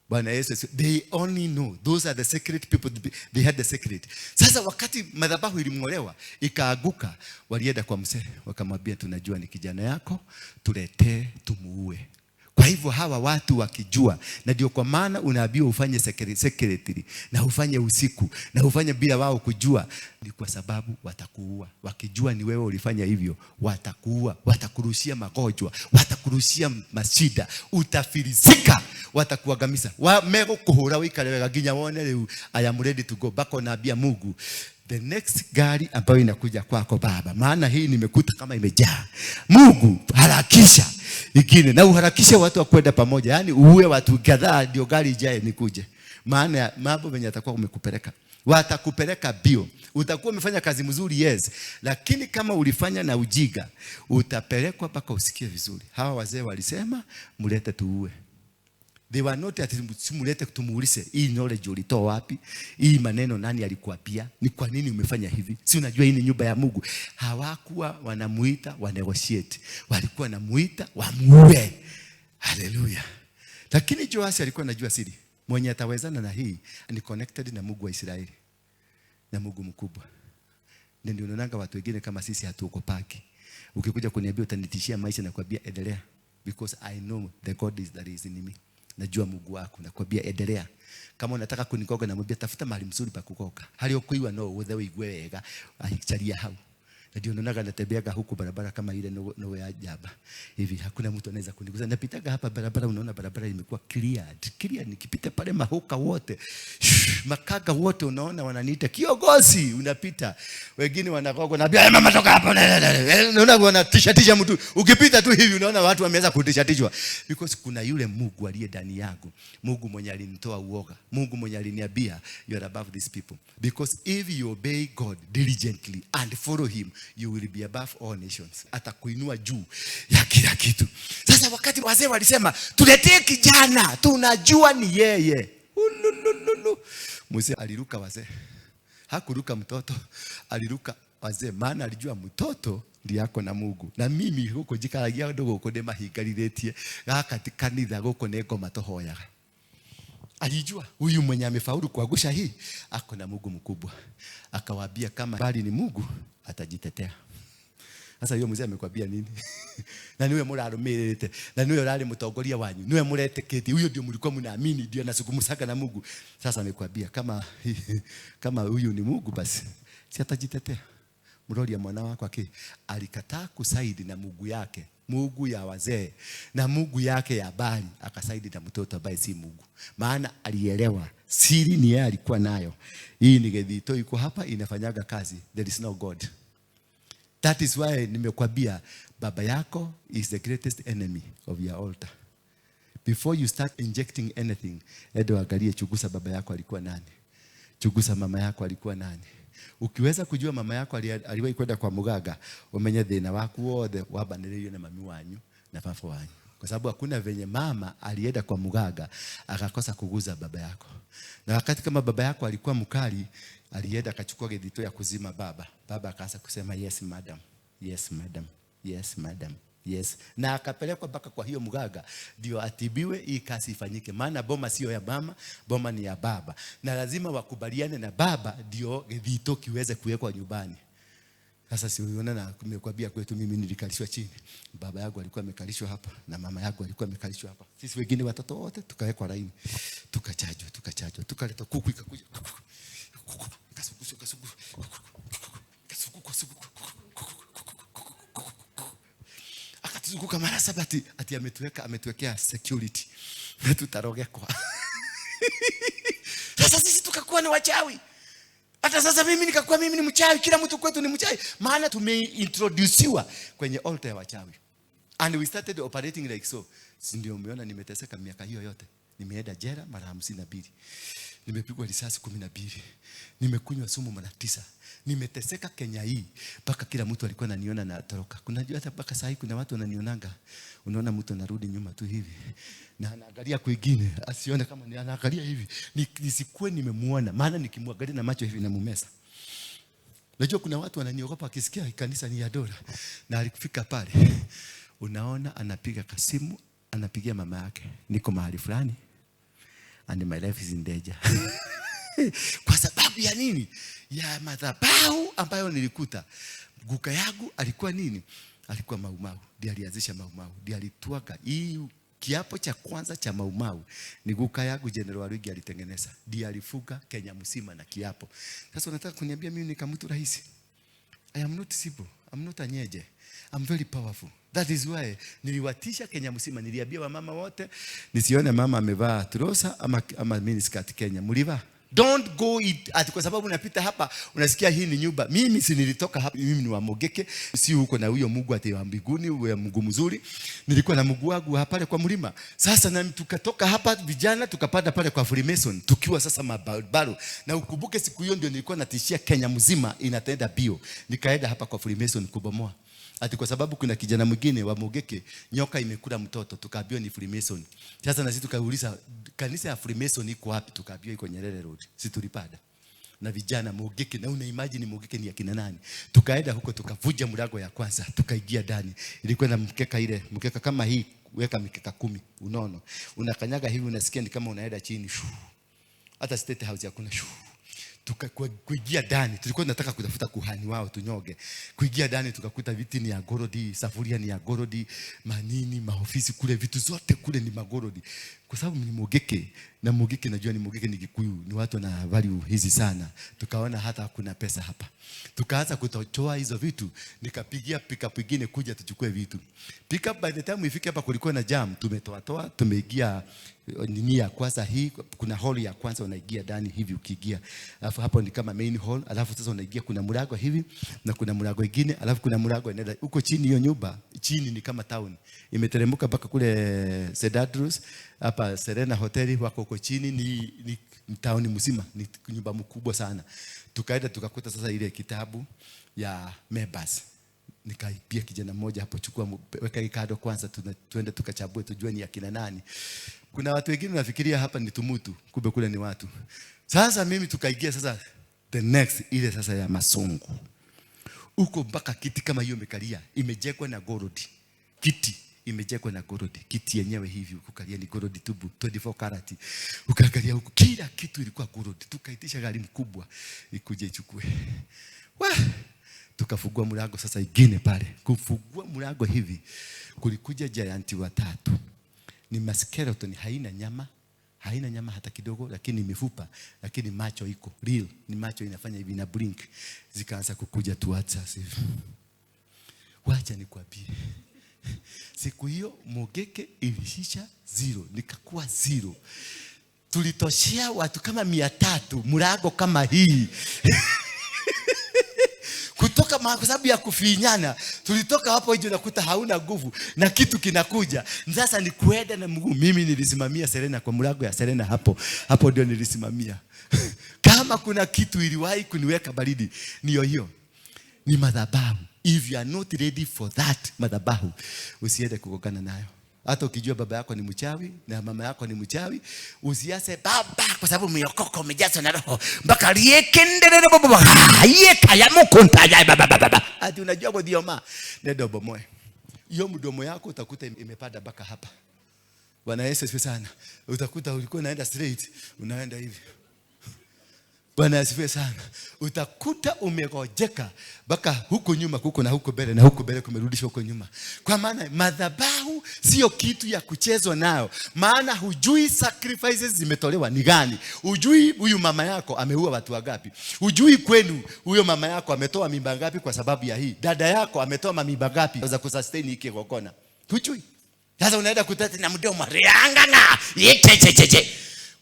Bwana Yesu asifiwe. They only know. Those are the secret people. They had the secret. Sasa wakati madhabahu ilimng'olewa ikaaguka, walienda kwa mzee wakamwambia, tunajua ni kijana yako, tuletee tumuue. Kwa hivyo hawa watu wakijua, na ndio kwa maana unaambiwa ufanye secretly na ufanye usiku na ufanye bila wao kujua, ni kwa sababu watakuua. Wakijua ni wewe ulifanya hivyo, watakuua, watakurushia magonjwa, watakurushia mashida, utafilisika, watakuangamiza. Megũkũhũra wĩikare wega nginya wone rĩu I am ready to go back. Naambia Mungu, the next gari ambayo inakuja kwako Baba, maana hii nimekuta kama imejaa. Mungu, harakisha ingine na uharakishe watu wa kwenda pamoja, yaani uue watu kadhaa ndio gari ijae nikuje, maana mambo venye atakuwa umekupeleka watakupeleka bio. Utakuwa umefanya kazi mzuri, yes, lakini kama ulifanya na ujiga utapelekwa mpaka usikie vizuri. Hawa wazee walisema mlete tuue. They were not ati simulete tumuulize, hii knowledge ulitoa wapi? Hii maneno nani alikuapia? Ni kwa nini umefanya hivi? Si unajua hii ni nyumba ya Mungu. Hawakuwa wanamuita wa negotiate. Walikuwa wanamuita wamuue. Haleluya. Lakini Joasi alikuwa anajua siri. Mwenye atawezana na hii ni connected na Mungu wa Israeli. Na Mungu mkubwa. Na ndio unaonanga watu wengine kama sisi hatuokopaki. Ukikuja kuniambia utanitishia maisha na kuambia endelea, because I know the God is that is in me. Najua Mungu wako, nakwambia endelea. Kama unataka kunikoga, namwambia tafuta mahali mzuri pa kukoga. Hali ukuiwa no uthe uigue wega, acharia hau. Na ndio unaonaga natembeaga huku barabara kama ile no ya jaba. Hivi hakuna mtu anaweza kunigusa. Napitaga hapa barabara, unaona barabara imekuwa cleared. Clear, nikipita pale mahoka wote, shh, makaga wote unaona wananiita kiongozi, unapita. Wengine wanagogo naambia, hey, mama toka hapo. Unaona wanatisha tisha mtu. Ukipita tu hivi unaona watu wameanza kutisha tishwa. Because kuna yule Mungu aliye ndani yangu. Mungu mwenye alinitoa uoga. Mungu mwenye aliniambia you are above these people. Because if you obey God diligently and follow him, you will be above all nations. Atakuinua juu ya kila kitu. Sasa wakati wazee walisema tuletee kijana, tunajua ni yeye. Ulululu. Mzee aliruka wazee. Hakuruka mtoto, aliruka wazee, maana alijua mtoto ndiye ako na Mungu. Na mimi huko njikaragia andu guku ndimahingarithĩtie gaka ti kanitha guku nĩ ngoma tũhoyaga. Alijua huyu mwenye amefaulu kuangusha hii ako na Mungu mkubwa. Akawaambia kama bali ni Mungu atajitetea. Sasa hiyo mzee amekwambia nini? Na niwe mũrarũmĩrĩte, na niwe ũrarĩ mũtongoria wanyu, niwe mũretĩkĩtie, huyo ndio mlikuwa mnaamini, ndio anasukumusaka na Mungu. Sasa amekwambia kama huyu ni Mungu basi si atajitetea. Mroria mwana wako aki alikataa kusaidi na Mungu yake, Mungu ya wazee na Mungu yake ya Bali, akasaidi na mtoto ambaye si Mungu. Maana alielewa siri ni yeye alikuwa nayo. Hii ni gethito iko hapa inafanyaga kazi. There is no God. That is why nimekwambia baba yako is the greatest enemy of your altar. Before you start injecting anything, endo angalie, chunguza baba yako alikuwa nani. Chunguza mama yako alikuwa nani. Ukiweza kujua mama yako aliwahi kwenda kwa muganga, umenye thina waku wothe wambanĩrĩirio na mami wanyu na baba wanyu. Kwa sababu hakuna venye mama alienda kwa muganga akakosa kuguza baba yako. Na wakati kama baba yako alikuwa mkali, alienda akachukua gethito ya kuzima baba. Baba akaanza kusema yes madam, yes madam, yes madam, yes. Na akapelekwa mpaka kwa hiyo mganga ndio atibiwe, hii kazi ifanyike. Maana boma sio ya mama, boma ni ya baba. Na lazima wakubaliane na baba ndio gethito kiweze kuwekwa nyumbani. Sasa si unaona, na nimekwambia kwetu mimi nilikalishwa chini. Baba yangu alikuwa amekalishwa hapa na mama yangu alikuwa amekalishwa hapa. Sisi wengine watoto wote tukawekwa laini. Tukachajwa, tukachajwa, tukaletwa kuku ikakuja. Kuku, ikasugushwa, ikasugushwa, kuku, ikasugukwa, sugukwa, kuku. Akatuzunguka mara saba ati ametuwekea security. Na tutarogekwa. Sasa sisi tukakuwa ni wachawi. Hata sasa mimi nikakuwa mimi ni mchawi, kila mtu kwetu ni mchawi. Maana tumeintroduciwa kwenye altar ya wachawi. And we started operating like so. Si ndio umeona nimeteseka miaka hiyo yote. Nimeenda jela mara 52. Nimepigwa risasi 12. Nimekunywa sumu mara 9. Nimeteseka Kenya hii mpaka kila mtu alikuwa ananiona na atoroka. Kuna hata mpaka saa hii kuna watu wananionanga. Unaona mtu anarudi nyuma tu hivi. Na anaangalia kwingine, asione kama ni anaangalia hivi. Nisikuwe nimemuona, maana nikimwangalia na macho hivi namumeza. Unajua kuna watu wananiogopa akisikia kanisa ni ya dola. Na alifika pale, unaona anapiga kasimu, anapigia mama yake. Niko mahali fulani. And my life is in danger. Kwa sababu ya nini? Ya madhabahu ambayo nilikuta. Guka yangu alikuwa nini? Alikuwa Maumau. Ndiye alianzisha Maumau. Ndiye alitwanga. Hii kiapo cha kwanza cha Maumau ni guka yangu General Waruinge alitengeneza. Ndiye alifuga Kenya mzima na kiapo. Sasa unataka kuniambia mimi ni kama mtu rahisi? I am not simple. I'm not a nyeje. I'm very powerful. That is why niliwatisha Kenya mzima. Niliambia wamama wote nisione mama amevaa trouser ama miniskirt Kenya. Mlivaa? Don't go it, ati kwa sababu unapita hapa unasikia hii ni nyumba. Mimi si nilitoka hapa, mimi ni wa Mogeke, si huko na huyo Mungu ati wa mbinguni, huyo Mungu mzuri. Nilikuwa na Mungu wangu hapa pale kwa mlima. Sasa na tukatoka hapa vijana tukapanda pale kwa Freemason tukiwa sasa mabaru. Na ukumbuke siku hiyo ndio nilikuwa natishia Kenya mzima inatenda bio. Nikaenda hapa kwa Freemason kubomoa. Ati kwa sababu kuna kijana mwingine wa Mogeke nyoka imekula mtoto, tukaambiwa ni Freemason. Sasa na sisi tukauliza kanisa ya Freemason iko wapi? Tukaambiwa iko Nyerere Road. Si tulipanda na vijana Mogeke, na una imagine Mogeke ni akina nani? Tukaenda huko tukavuja mlango ya kwanza, tukaingia ndani. Ilikuwa na mkeka ile, mkeka kama hii, weka mikeka 10, unono. Unakanyaga hivi unasikia ni kama unaenda chini. Shuu. Hata State House hakuna. Shuu. Tukakuingia ndani, tulikuwa tunataka kutafuta kuhani wao tunyoge. Kuingia ndani tukakuta viti ni ya gorodi, safuria ni ya gorodi, manini, maofisi kule, vitu zote kule ni magorodi. Kwa sababu ni Mogeke, na Mogeke najua ni Mogeke ni Kikuyu, ni watu na value hizi sana. Tukaona hata hakuna pesa hapa. Tukaanza kutochoa hizo vitu, nikapigia pickup nyingine kuja tuchukue vitu. Pickup by the time ifike hapa kulikuwa na jam, tumetoa toa, tumeingia nini ya kwanza hii, kuna hall ya kwanza unaingia ndani hivi ukiingia. Alafu hapo ni kama main hall, alafu sasa unaingia kuna mlango hivi na kuna mlango mwingine, alafu kuna mlango inaenda huko chini. Hiyo nyumba chini ni kama town. Imeteremka mpaka kule St. Andrews, hapa Serena Hotel wako huko chini, ni town mzima, ni nyumba mkubwa sana. Tukaenda tukakuta sasa ile kitabu ya members. Nikaipia kijana mmoja hapo, chukua weka hii kado kwanza, tuende tukachambue tujue ni akina nani. Kuna watu wengine wanafikiria hapa ni tumutu, kumbe kule ni watu. Sasa mimi tukaingia sasa the next ile sasa ya masungu. Huko mpaka kiti kama hiyo imekalia, imejengwa na gold. Kiti imejengwa na gold. Kiti yenyewe hivi ukukalia ni gold tubu, 24 karat. Ukaangalia huko kila kitu ilikuwa gold. Tukaitisha gari mkubwa ikuje ichukue. Wah! Tukafungua mlango sasa ingine pale. Kufungua mlango hivi kulikuja giant watatu. Ni maskeleton, haina nyama, haina nyama hata kidogo, lakini mifupa, lakini macho iko real, ni macho inafanya hivi na blink. Zikaanza kukuja towards us hivi. Wacha nikwambie, siku hiyo Mogeke ilishisha zero, nikakuwa zero. Tulitoshea watu kama 300 mlango kama hii. Kutoka kwa sababu ya kufinyana, tulitoka hapo nje unakuta hauna nguvu na kitu kinakuja. Sasa ni kuenda na mguu. Mimi nilisimamia Serena kwa mlango ya Serena hapo. Hapo ndio nilisimamia. Kama kuna kitu iliwahi kuniweka baridi, niyo hiyo. Ni madhabahu. If you are not ready for that madhabahu, usiende kugongana nayo. Hata ukijua baba yako ni mchawi na mama yako ni mchawi, usiase baba kwa sababu umeokoka umejazwa na roho. Mpaka liekendelele baba. Yeka ya mukunta ya baba baba. Ati unajua guthioma. Nenda ubomoe. Hiyo mdomo yako utakuta imepanda mpaka hapa. Bwana Yesu asifiwe sana. Utakuta ulikuwa unaenda straight, unaenda hivi. Bwana asifiwe sana. Utakuta umegojeka mpaka huko nyuma kuko na huko mbele na huko mbele kumerudishwa huko nyuma. Kwa maana madhabahu sio kitu ya kuchezwa nayo. Maana hujui sacrifices zimetolewa ni gani. Hujui huyu mama yako ameua watu wangapi. Hujui kwenu huyo mama yako ametoa mimba ngapi kwa sababu ya hii. Dada yako ametoa mimba ngapi za kusustain hiki kigongona. Hujui. Sasa unaenda kuteta na mdomo rianganga. Yechechecheche.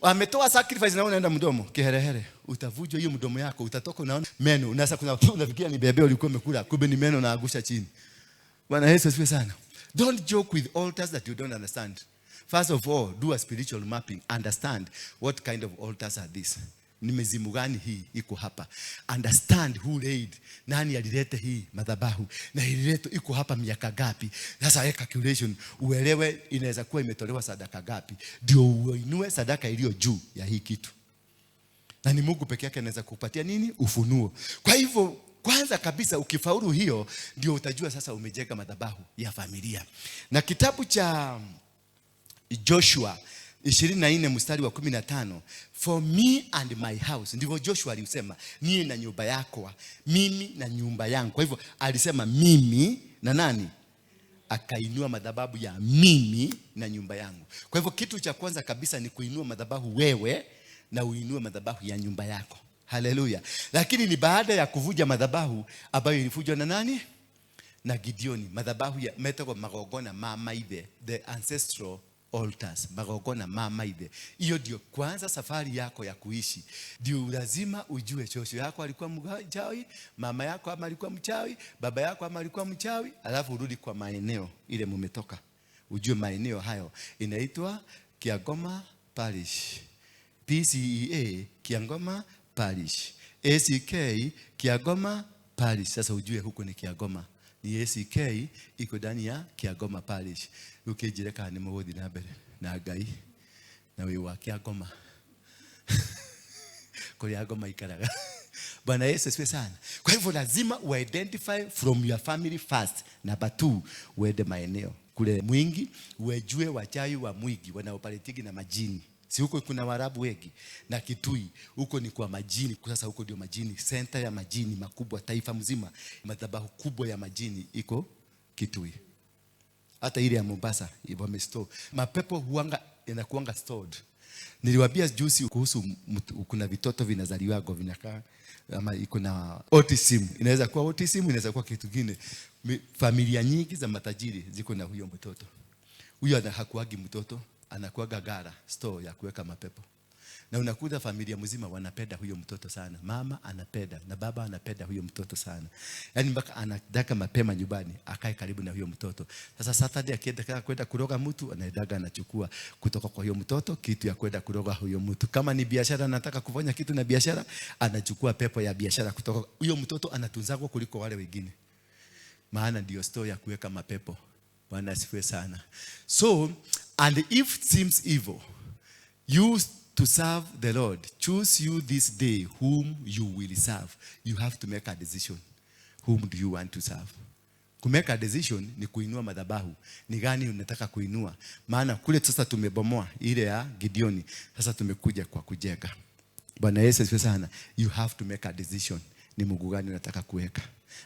Ametoa sacrifice na unaenda mdomo kiherehere. Utavujwa hiyo mdomo yako, utatoka unaona meno. Unaweza kuna unafikiria ni bebe ulikuwa umekula, kumbe ni meno naangusha chini. Bwana Yesu asifiwe sana. Don't joke with altars that you don't understand. First of all, do a spiritual mapping. Understand what kind of altars are these. Ni mizimu gani hii iko hapa? Understand who laid. Nani alileta hii madhabahu? Na ilileta iko hapa miaka gapi? Sasa weka calculation, uelewe inaweza kuwa imetolewa sadaka gapi. Ndio uinue sadaka iliyo juu ya hii kitu. Na ni Mungu peke yake anaweza kukupatia nini? Ufunuo. Kwa hivyo kwanza kabisa ukifaulu hiyo ndio utajua sasa umejenga madhabahu ya familia. Na kitabu cha Joshua 24 mstari wa 15, "For me and my house," ndivyo Joshua alisema, "niye na nyumba yako, mimi na nyumba yangu." Kwa hivyo alisema mimi na nani? Akainua madhabahu ya mimi na nyumba yangu. Kwa hivyo kitu cha kwanza kabisa ni kuinua madhabahu wewe na uinue madhabahu ya nyumba yako. Haleluya! Lakini ni baada ya kuvuja madhabahu ambayo ilivujwa na nani? Na Gideoni. Madhabahu ya metagwo magongona ma maithe, the ancestral altars, magongona ma maithe. Hiyo ndio kwanza safari yako ya kuishi. Ndio lazima ujue shosho yako alikuwa mchawi, mama yako ama alikuwa mchawi, baba yako ama alikuwa mchawi, alafu urudi kwa maeneo ile mumetoka. Ujue maeneo hayo inaitwa Kiagoma Parish. PCEA Kiangoma Parish. ACK Kiagoma Parish. Sasa ujue huko ni Kiagoma. Ni ACK iko ndani ya Kiagoma Parish. Ukijire kana nĩ mũgũthiĩ na mbere na Ngai na wĩ wa Kiagoma, kũrĩa ngoma ikaraga. Bwana Yesu asifiwe sana. Kwa hivyo lazima uidentify from your family first. Number two, uende maeneo kule Mwingi, uwejue wachawi wa Mwingi wanaoparetigi na majini. Si huko kuna Waarabu wengi na Kitui, huko ni kwa majini. Sasa huko ndio majini, center ya majini makubwa taifa mzima, madhabahu kubwa ya majini iko Kitui. Hata ile ya Mombasa wamestore. Mapepo huanga yanakuanga stored. Niliwaambia juzi kuhusu kuna vitoto vinazaliwago vinakaa ama iko na autism. Inaweza kuwa autism, inaweza kuwa kitu kingine. Familia nyingi za matajiri ziko na huyo mtoto. Huyo hakuagi mtoto, anakuaga gara, store ya kuweka mapepo. Na unakuta familia mzima wanapenda huyo mtoto sana. Mama anapenda na baba anapenda huyo mtoto sana. Yaani mpaka anataka mapema nyumbani akae karibu na huyo mtoto. Sasa Saturday akienda kwenda kuroga mtu, anaendaga anachukua kutoka kwa huyo mtoto kitu ya kwenda kuroga huyo mtu. Kama ni biashara anataka kufanya kitu na biashara, anachukua pepo ya biashara kutoka huyo mtoto, anatunzwa kuliko wale wengine. Maana ndio store ya kuweka mapepo. Bwana asifiwe sana. So, and if it seems evil you to serve the Lord, choose you this day whom you will serve. You have to make a decision. Whom do you want to serve? Ku make a decision ni kuinua madhabahu. Ni gani unataka kuinua? Maana kule sasa tumebomoa ile ya Gideoni. Sasa tumekuja kwa kujenga. Bwana Yesu asifiwe sana. You have to make a decision. Ni Mungu gani unataka kuweka?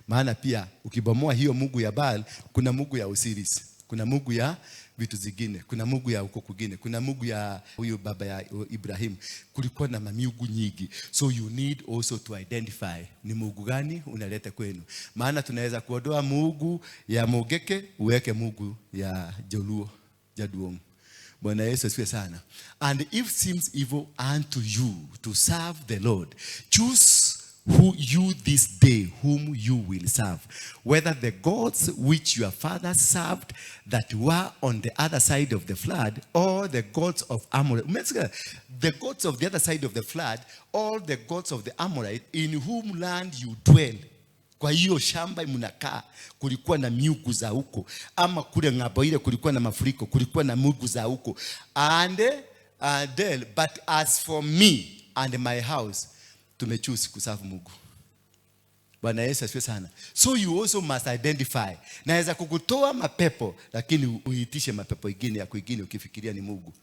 Maana pia ukibomoa hiyo Mungu ya Baal, kuna Mungu ya Osiris, kuna Mungu ya vitu zingine, kuna Mungu ya huko kwingine, kuna Mungu ya huyu baba ya Ibrahim. Kulikuwa na mamiungu nyingi. So you need also to identify ni Mungu gani unaleta kwenu. Maana tunaweza kuondoa Mungu ya Mogeke uweke Mungu ya Joluo, Jaduong. Bwana Yesu asifiwe sana. And if seems evil unto you to serve the Lord, choose who you this day whom you will serve, whether the gods which your fathers served that were on the other side of the flood, or the gods of Amorite. Umesikia? The gods of the other side of the flood, or the gods of the Amorite, in whom land you dwell. Kwa hiyo shamba mnakaa, kulikuwa na miungu za huko, ama kule ng'ambo ile kulikuwa na mafuriko, kulikuwa na miungu za huko. And then, but as for me and my house, tumechoose kuserve Mungu. Bwana Yesu asifiwe sana. So you also must identify. Naweza kukutoa mapepo, lakini uitishe mapepo ingine ya kwingine ukifikiria ni Mungu.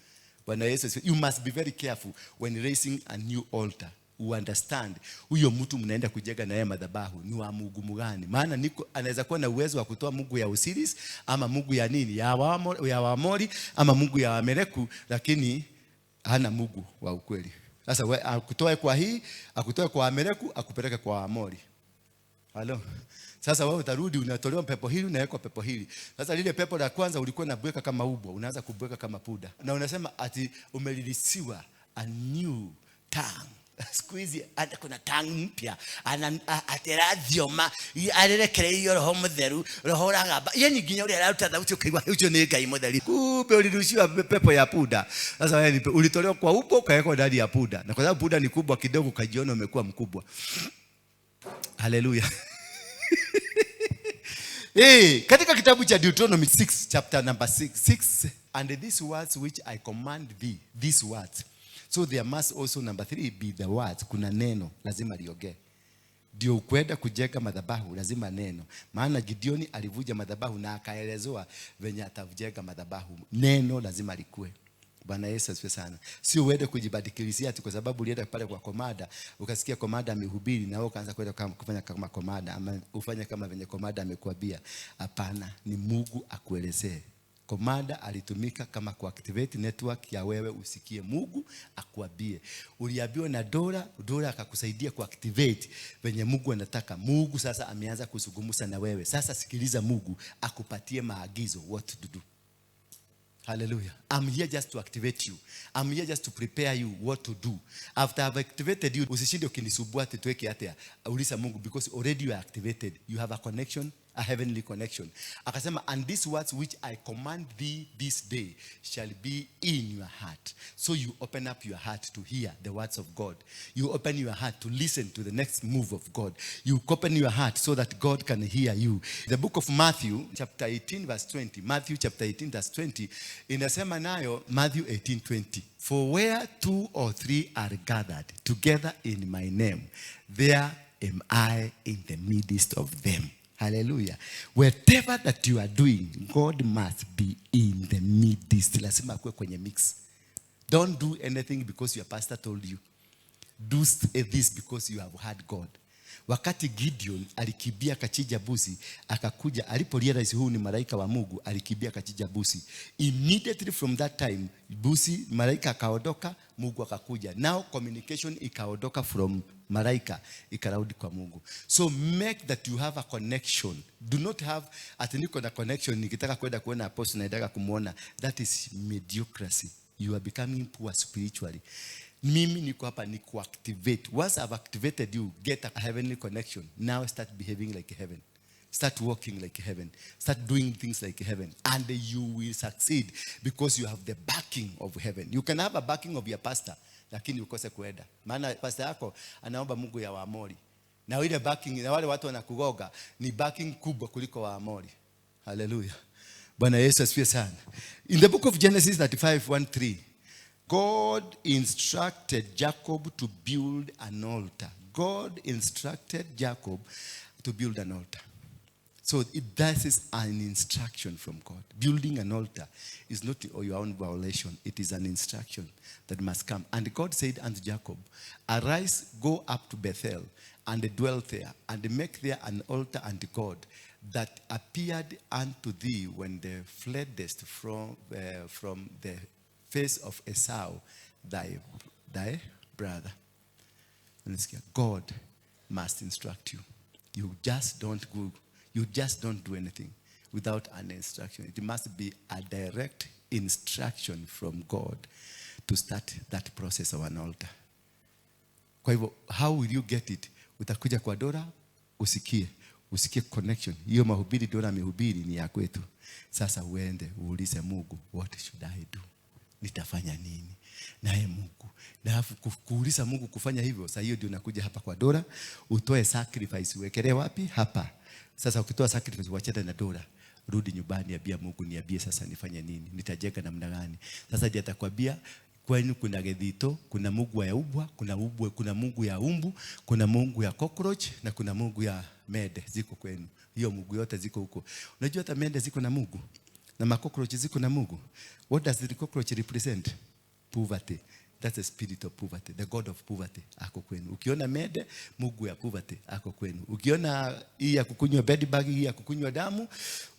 Bwana Yesu asifiwe. You must be very careful when raising a new altar. You understand huyo mtu mnaenda kujenga na yeye madhabahu ni wa Mungu mgani? Maana niko anaweza kuwa na uwezo wa kutoa Mungu ya Osiris ama Mungu ya nini ya Waamori ama Mungu ya Wameleku, lakini hana Mungu wa ukweli. Sasa akutoe kwa hii, akutoe kwa Ameleku, akupeleke kwa Waamori. Halo. Sasa wewe utarudi unatolewa pepo hili, unawekwa pepo hili. Sasa lile pepo la kwanza ulikuwa unabweka kama ubwa, unaanza kubweka kama puda. Na unasema ati umereleasiwa a new tongue. Siku hizi hata kuna tongue mpya atĩrathioma arerekereirio Roho Mũtheru, Roho ũragamba, yani nginya ũrĩa araruta thauti ũkaigua ũcio nĩ Ngai mũtheru, kumbe ulirushiwa pepo ya punda. Sasa wewe ulitolewa kwa ubwa ukawekwa ndani ya punda, na kwa sababu punda ni kubwa kidogo ukajiona umekuwa mkubwa. Haleluya. Hey, katika kitabu cha Deuteronomy 6 chapter number 6, 6 and these words which I command thee, these words. So there must also, number 3, be the words. Kuna neno lazima liongee. Ndio kwenda kujenga madhabahu lazima neno. Maana Gideoni alivuja madhabahu na akaelezewa venye atajenga madhabahu. Neno lazima likue. Bwana Yesu asifiwe sana. Sio uende kujibadilishia ati kwa sababu ulienda pale kwa komada, ukasikia komada amehubiri na wewe ukaanza kwenda kufanya kama komada ama ufanye kama venye komada amekuambia. Hapana, ni Mungu akuelezee. Komada alitumika kama kuactivate network ya wewe usikie Mungu akuambie. Uliambiwa na Dora, Dora akakusaidia kuactivate venye Mungu anataka. Mungu sasa ameanza kuzungumza na wewe. Sasa sikiliza Mungu akupatie maagizo what to do. Hallelujah. I'm here just to activate you. I'm here just to prepare you what to do. After I've activated you, usishinde ukinisumbua ati tuweke atea. Uliza Mungu because already you are activated. You have a connection, a heavenly connection. Akasema, and these words which I command thee this day shall be in your heart. So you open up your heart to hear the words of God. You open your heart to listen to the next move of God. You open your heart so that God can hear you. The book of Matthew chapter 18 verse 20. Matthew chapter 18 verse 20. Inasema nayo Matthew 18:20. For where two or three are gathered together in my name, there am I in the midst of them. Hallelujah. Whatever that you are doing, God must be in the midst. Lazima akuwe kwenye mix. Don't do anything because your pastor told you. Do this because you have heard God. Wakati Gideon alikimbia akachinja mbuzi, akakuja aliporealize huu ni malaika wa Mungu, alikimbia akachinja mbuzi. Immediately from that time, mbuzi malaika akaondoka, Mungu akakuja. Now communication ikaondoka from malaika ikarudi kwa Mungu. So make that you have a connection. Do not have ati niko na connection nikitaka kwenda kuona apostle naendaga kumuona. That is mediocrity. You are becoming poor spiritually. Mimi niko hapa ni kuactivate. Once I've activated you, get a heavenly connection. Now start behaving like heaven. Start walking like heaven. Start doing things like heaven. And you will succeed because you have the backing of heaven. You can have a backing of your pastor, lakini ukose kuenda. Maana pastor yako anaomba Mungu ya Waamori. Na ile backing, na wale watu wanakugoga ni backing kubwa kuliko Waamori. Hallelujah. Bwana Yesu asifiwe sana. In the book of Genesis 35:1-3, God instructed Jacob to build an altar. God instructed Jacob to build an altar. So that is an instruction from God. Building an altar is not your own violation. It is an instruction that must come. And God said unto Jacob, arise, go up to Bethel, and dwell there, and make there an altar unto God that appeared unto thee when thou fleddest from the face of Esau, thy brother. Unasikia? God must instruct you. You just don't go. You just don't do anything without an instruction. It must be a direct instruction from God to start that process of an altar. Kwa hivyo, how will you get it? Utakuja kwa Dora, usikie. Usikie connection. Hiyo mahubiri Dora amehubiri ni ya kwetu. Sasa uende, uulize Mungu, what should I do? Nitafanya nini? Naye Mungu. Na alafu kuuliza Mungu kufanya hivyo, sasa hiyo ndio unakuja hapa kwa Dora, utoe sacrifice, uwekelee wapi? Hapa. Sasa ukitoa sacrifice, wachana na Dora. Rudi nyumbani, ambia Mungu, niambie sasa nifanye nini? Nitajenga namna gani? Sasa ndiye atakwambia kwenu kuna gethito, kuna mungu ya ubwa, kuna ubwe, kuna mungu ya umbu, kuna mungu ya cockroach na kuna mungu ya mede ziko kwenu. Hiyo mungu yote ziko huko. Unajua hata mende ziko na mungu na macockroach ziko na mungu. What does the cockroach represent? Poverty. That's the spirit of poverty. The god of poverty ako kwenu. Ukiona mende, mungu ya poverty ako kwenu. Ukiona hii ya kukunywa bed bug, hii ya kukunywa damu,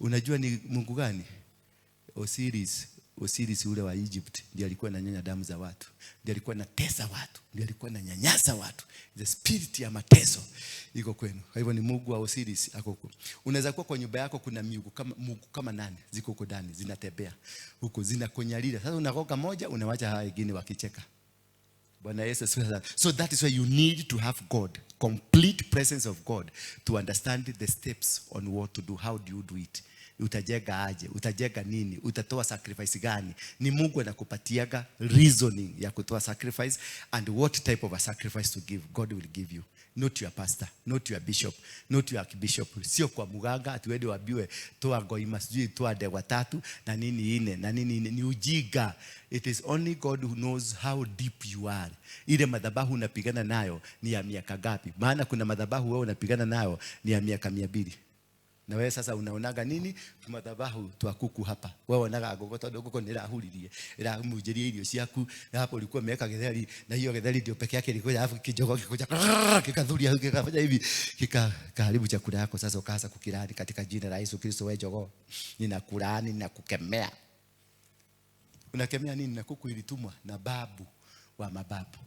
unajua ni mungu gani? Osiris. Osiris ule wa Egypt ndiye alikuwa ananyonya damu za watu, ndiye alikuwa anatesa watu, ndiye alikuwa ananyanyasa watu. The spirit ya mateso iko kwenu. Kwa hivyo ni mungu wa Osiris ako huko. Unaweza kuwa kwa nyumba yako kuna miungu kama nane ziko huko ndani zinatembea huko zinakonyalila. Sasa unagoga moja, unawacha hawa wengine wakicheka. Bwana Yesu asifiwe sana. So that is why you need to have God, complete presence of God, to understand the steps on what to do. How do you do it? Utajenga aje? Utajenga nini? Utatoa sacrifice gani? Ni Mungu anakupatiaga reasoning ya kutoa sacrifice and what type of a sacrifice to give. God will give you. Not your pastor, not your bishop, not your archbishop. Sio kwa muganga ati uende uambiwe toa ngoima sijui toa ndegwa tatu na nini ine na nini ine. Ni ujinga. It is only God who knows how deep you are. Ile madhabahu unapigana nayo ni ya miaka ngapi? Maana kuna madhabahu wewe unapigana nayo ni ya miaka 200. Na wewe sasa unaonaga nini? Tumadhabahu twa kuku hapa. Wewe wonaga ngũkũ tondũ ngũkũ nĩ ĩrahuririe, ĩramunjĩria irio ciaku, na hapo ulikuwa umeweka githeri, na hiyo githeri ndio peke yake ilikuja, alafu kijogoo kikuja kikathuria kikafanya hivi, kikaharibu chakula yako. Sasa ukaanza kukilani katika jina la Yesu Kristo, wewe jogoo, ninakulaani na kukemea. Unakemea nini? Na kuku ilitumwa na babu wa mababu.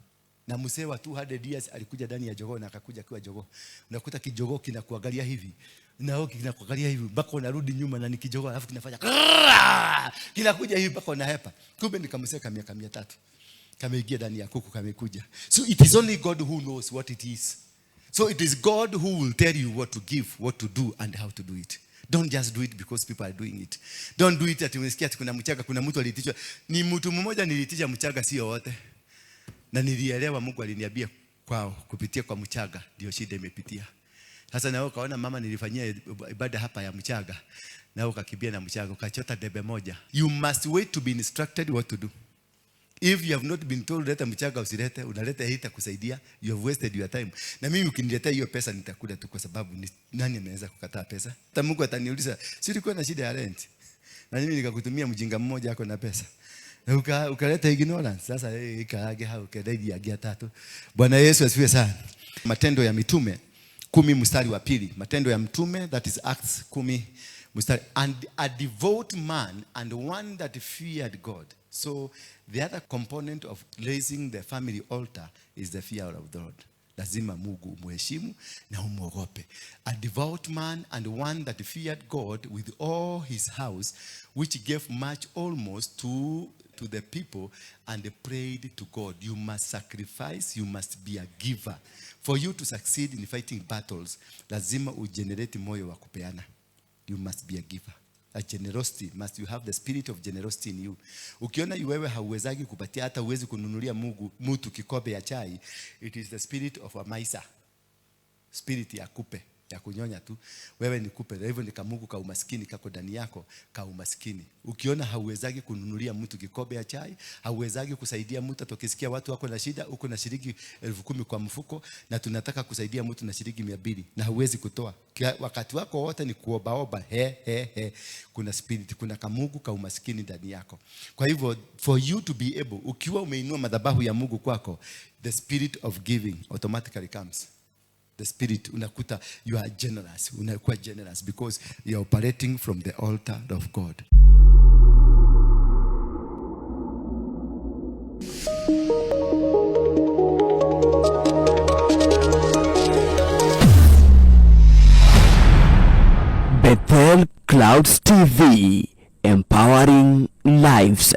Na mzee wa 200 years alikuja ndani ya jogoo na akakuja akiwa jogoo. Unakuta kijogoo kinakuangalia hivi, na wewe kinakuangalia hivi mpaka unarudi nyuma, na ni kijogoo, alafu kinafanya krrrr, kinakuja hivi mpaka unahepa. Kumbe ni kamzee ka miaka 300 kameingia ndani ya kuku, kamekuja. So it is only God who knows what it is. So it is God who will tell you what to give, what to do and how to do it. Don't just do it because people are doing it. Don't do it ati unasikia ati kuna mchanga, kuna mtu aliitishwa. Ni mtu mmoja niliitisha mchanga, sio wote. Na nilielewa Mungu aliniambia kwao kupitia kwa mchanga ndio shida imepitia. Sasa na wewe ukaona mama nilifanyia ibada hapa ya mchanga, na wewe ukakimbia na mchanga ukachota debe moja. You must wait to be instructed what to do. If you have not been told leta mchanga, usilete, unaleta hii itakusaidia, you have wasted your time. Na mimi ukiniletea hiyo pesa nitakula tu, kwa sababu ni, nani ameweza kukataa pesa? Hata Mungu ataniuliza, si ulikuwa na shida ya rent? Na mimi nikakutumia mjinga mmoja ako na pesa. Na ukaleta ignorance. Sasa ikaage hau kedaidi ya gia tatu. Bwana Yesu asifiwe sana. Matendo ya Mitume 10 mstari wa 2. Matendo ya Mtume, that is Acts 10 mstari, and a devout man and one that feared God. So the other component of raising the family altar is the fear of the Lord. Lazima Mungu umuheshimu na umuogope. A devout man and one that feared God with all his house, which gave much almost to the people and prayed to God. You must sacrifice, you must be a giver. For you to succeed in fighting battles, lazima ugenerate moyo wa kupeana. You must be a giver. A generosity, must you have the spirit of generosity in you. Ukiona wewe hauwezagi kupatia, hata huwezi kununulia Mungu mtu kikombe ya chai, it is the spirit of a miser. Spirit ya kupe, ya kunyonya tu. Wewe ni kupe, hivyo ni kamungu ka umaskini kako ndani yako, ka umaskini. Ukiona hauwezagi kununulia mtu kikombe ya chai, hauwezagi kusaidia mtu, hata ukisikia watu wako na shida, uko na shilingi 10,000 kwa mfuko na tunataka kusaidia mtu na shilingi 200 na hauwezi kutoa. Wakati wako wote ni kuobaoba, he he he. Kuna spirit, kuna kamungu ka umaskini ndani yako. Kwa hivyo for you to be able, ukiwa umeinua madhabahu ya Mungu kwako, the spirit of giving automatically comes. The spirit, unakuta you are generous, unakuwa generous because you are operating from the altar of God. Bethel Clouds TV, empowering lives.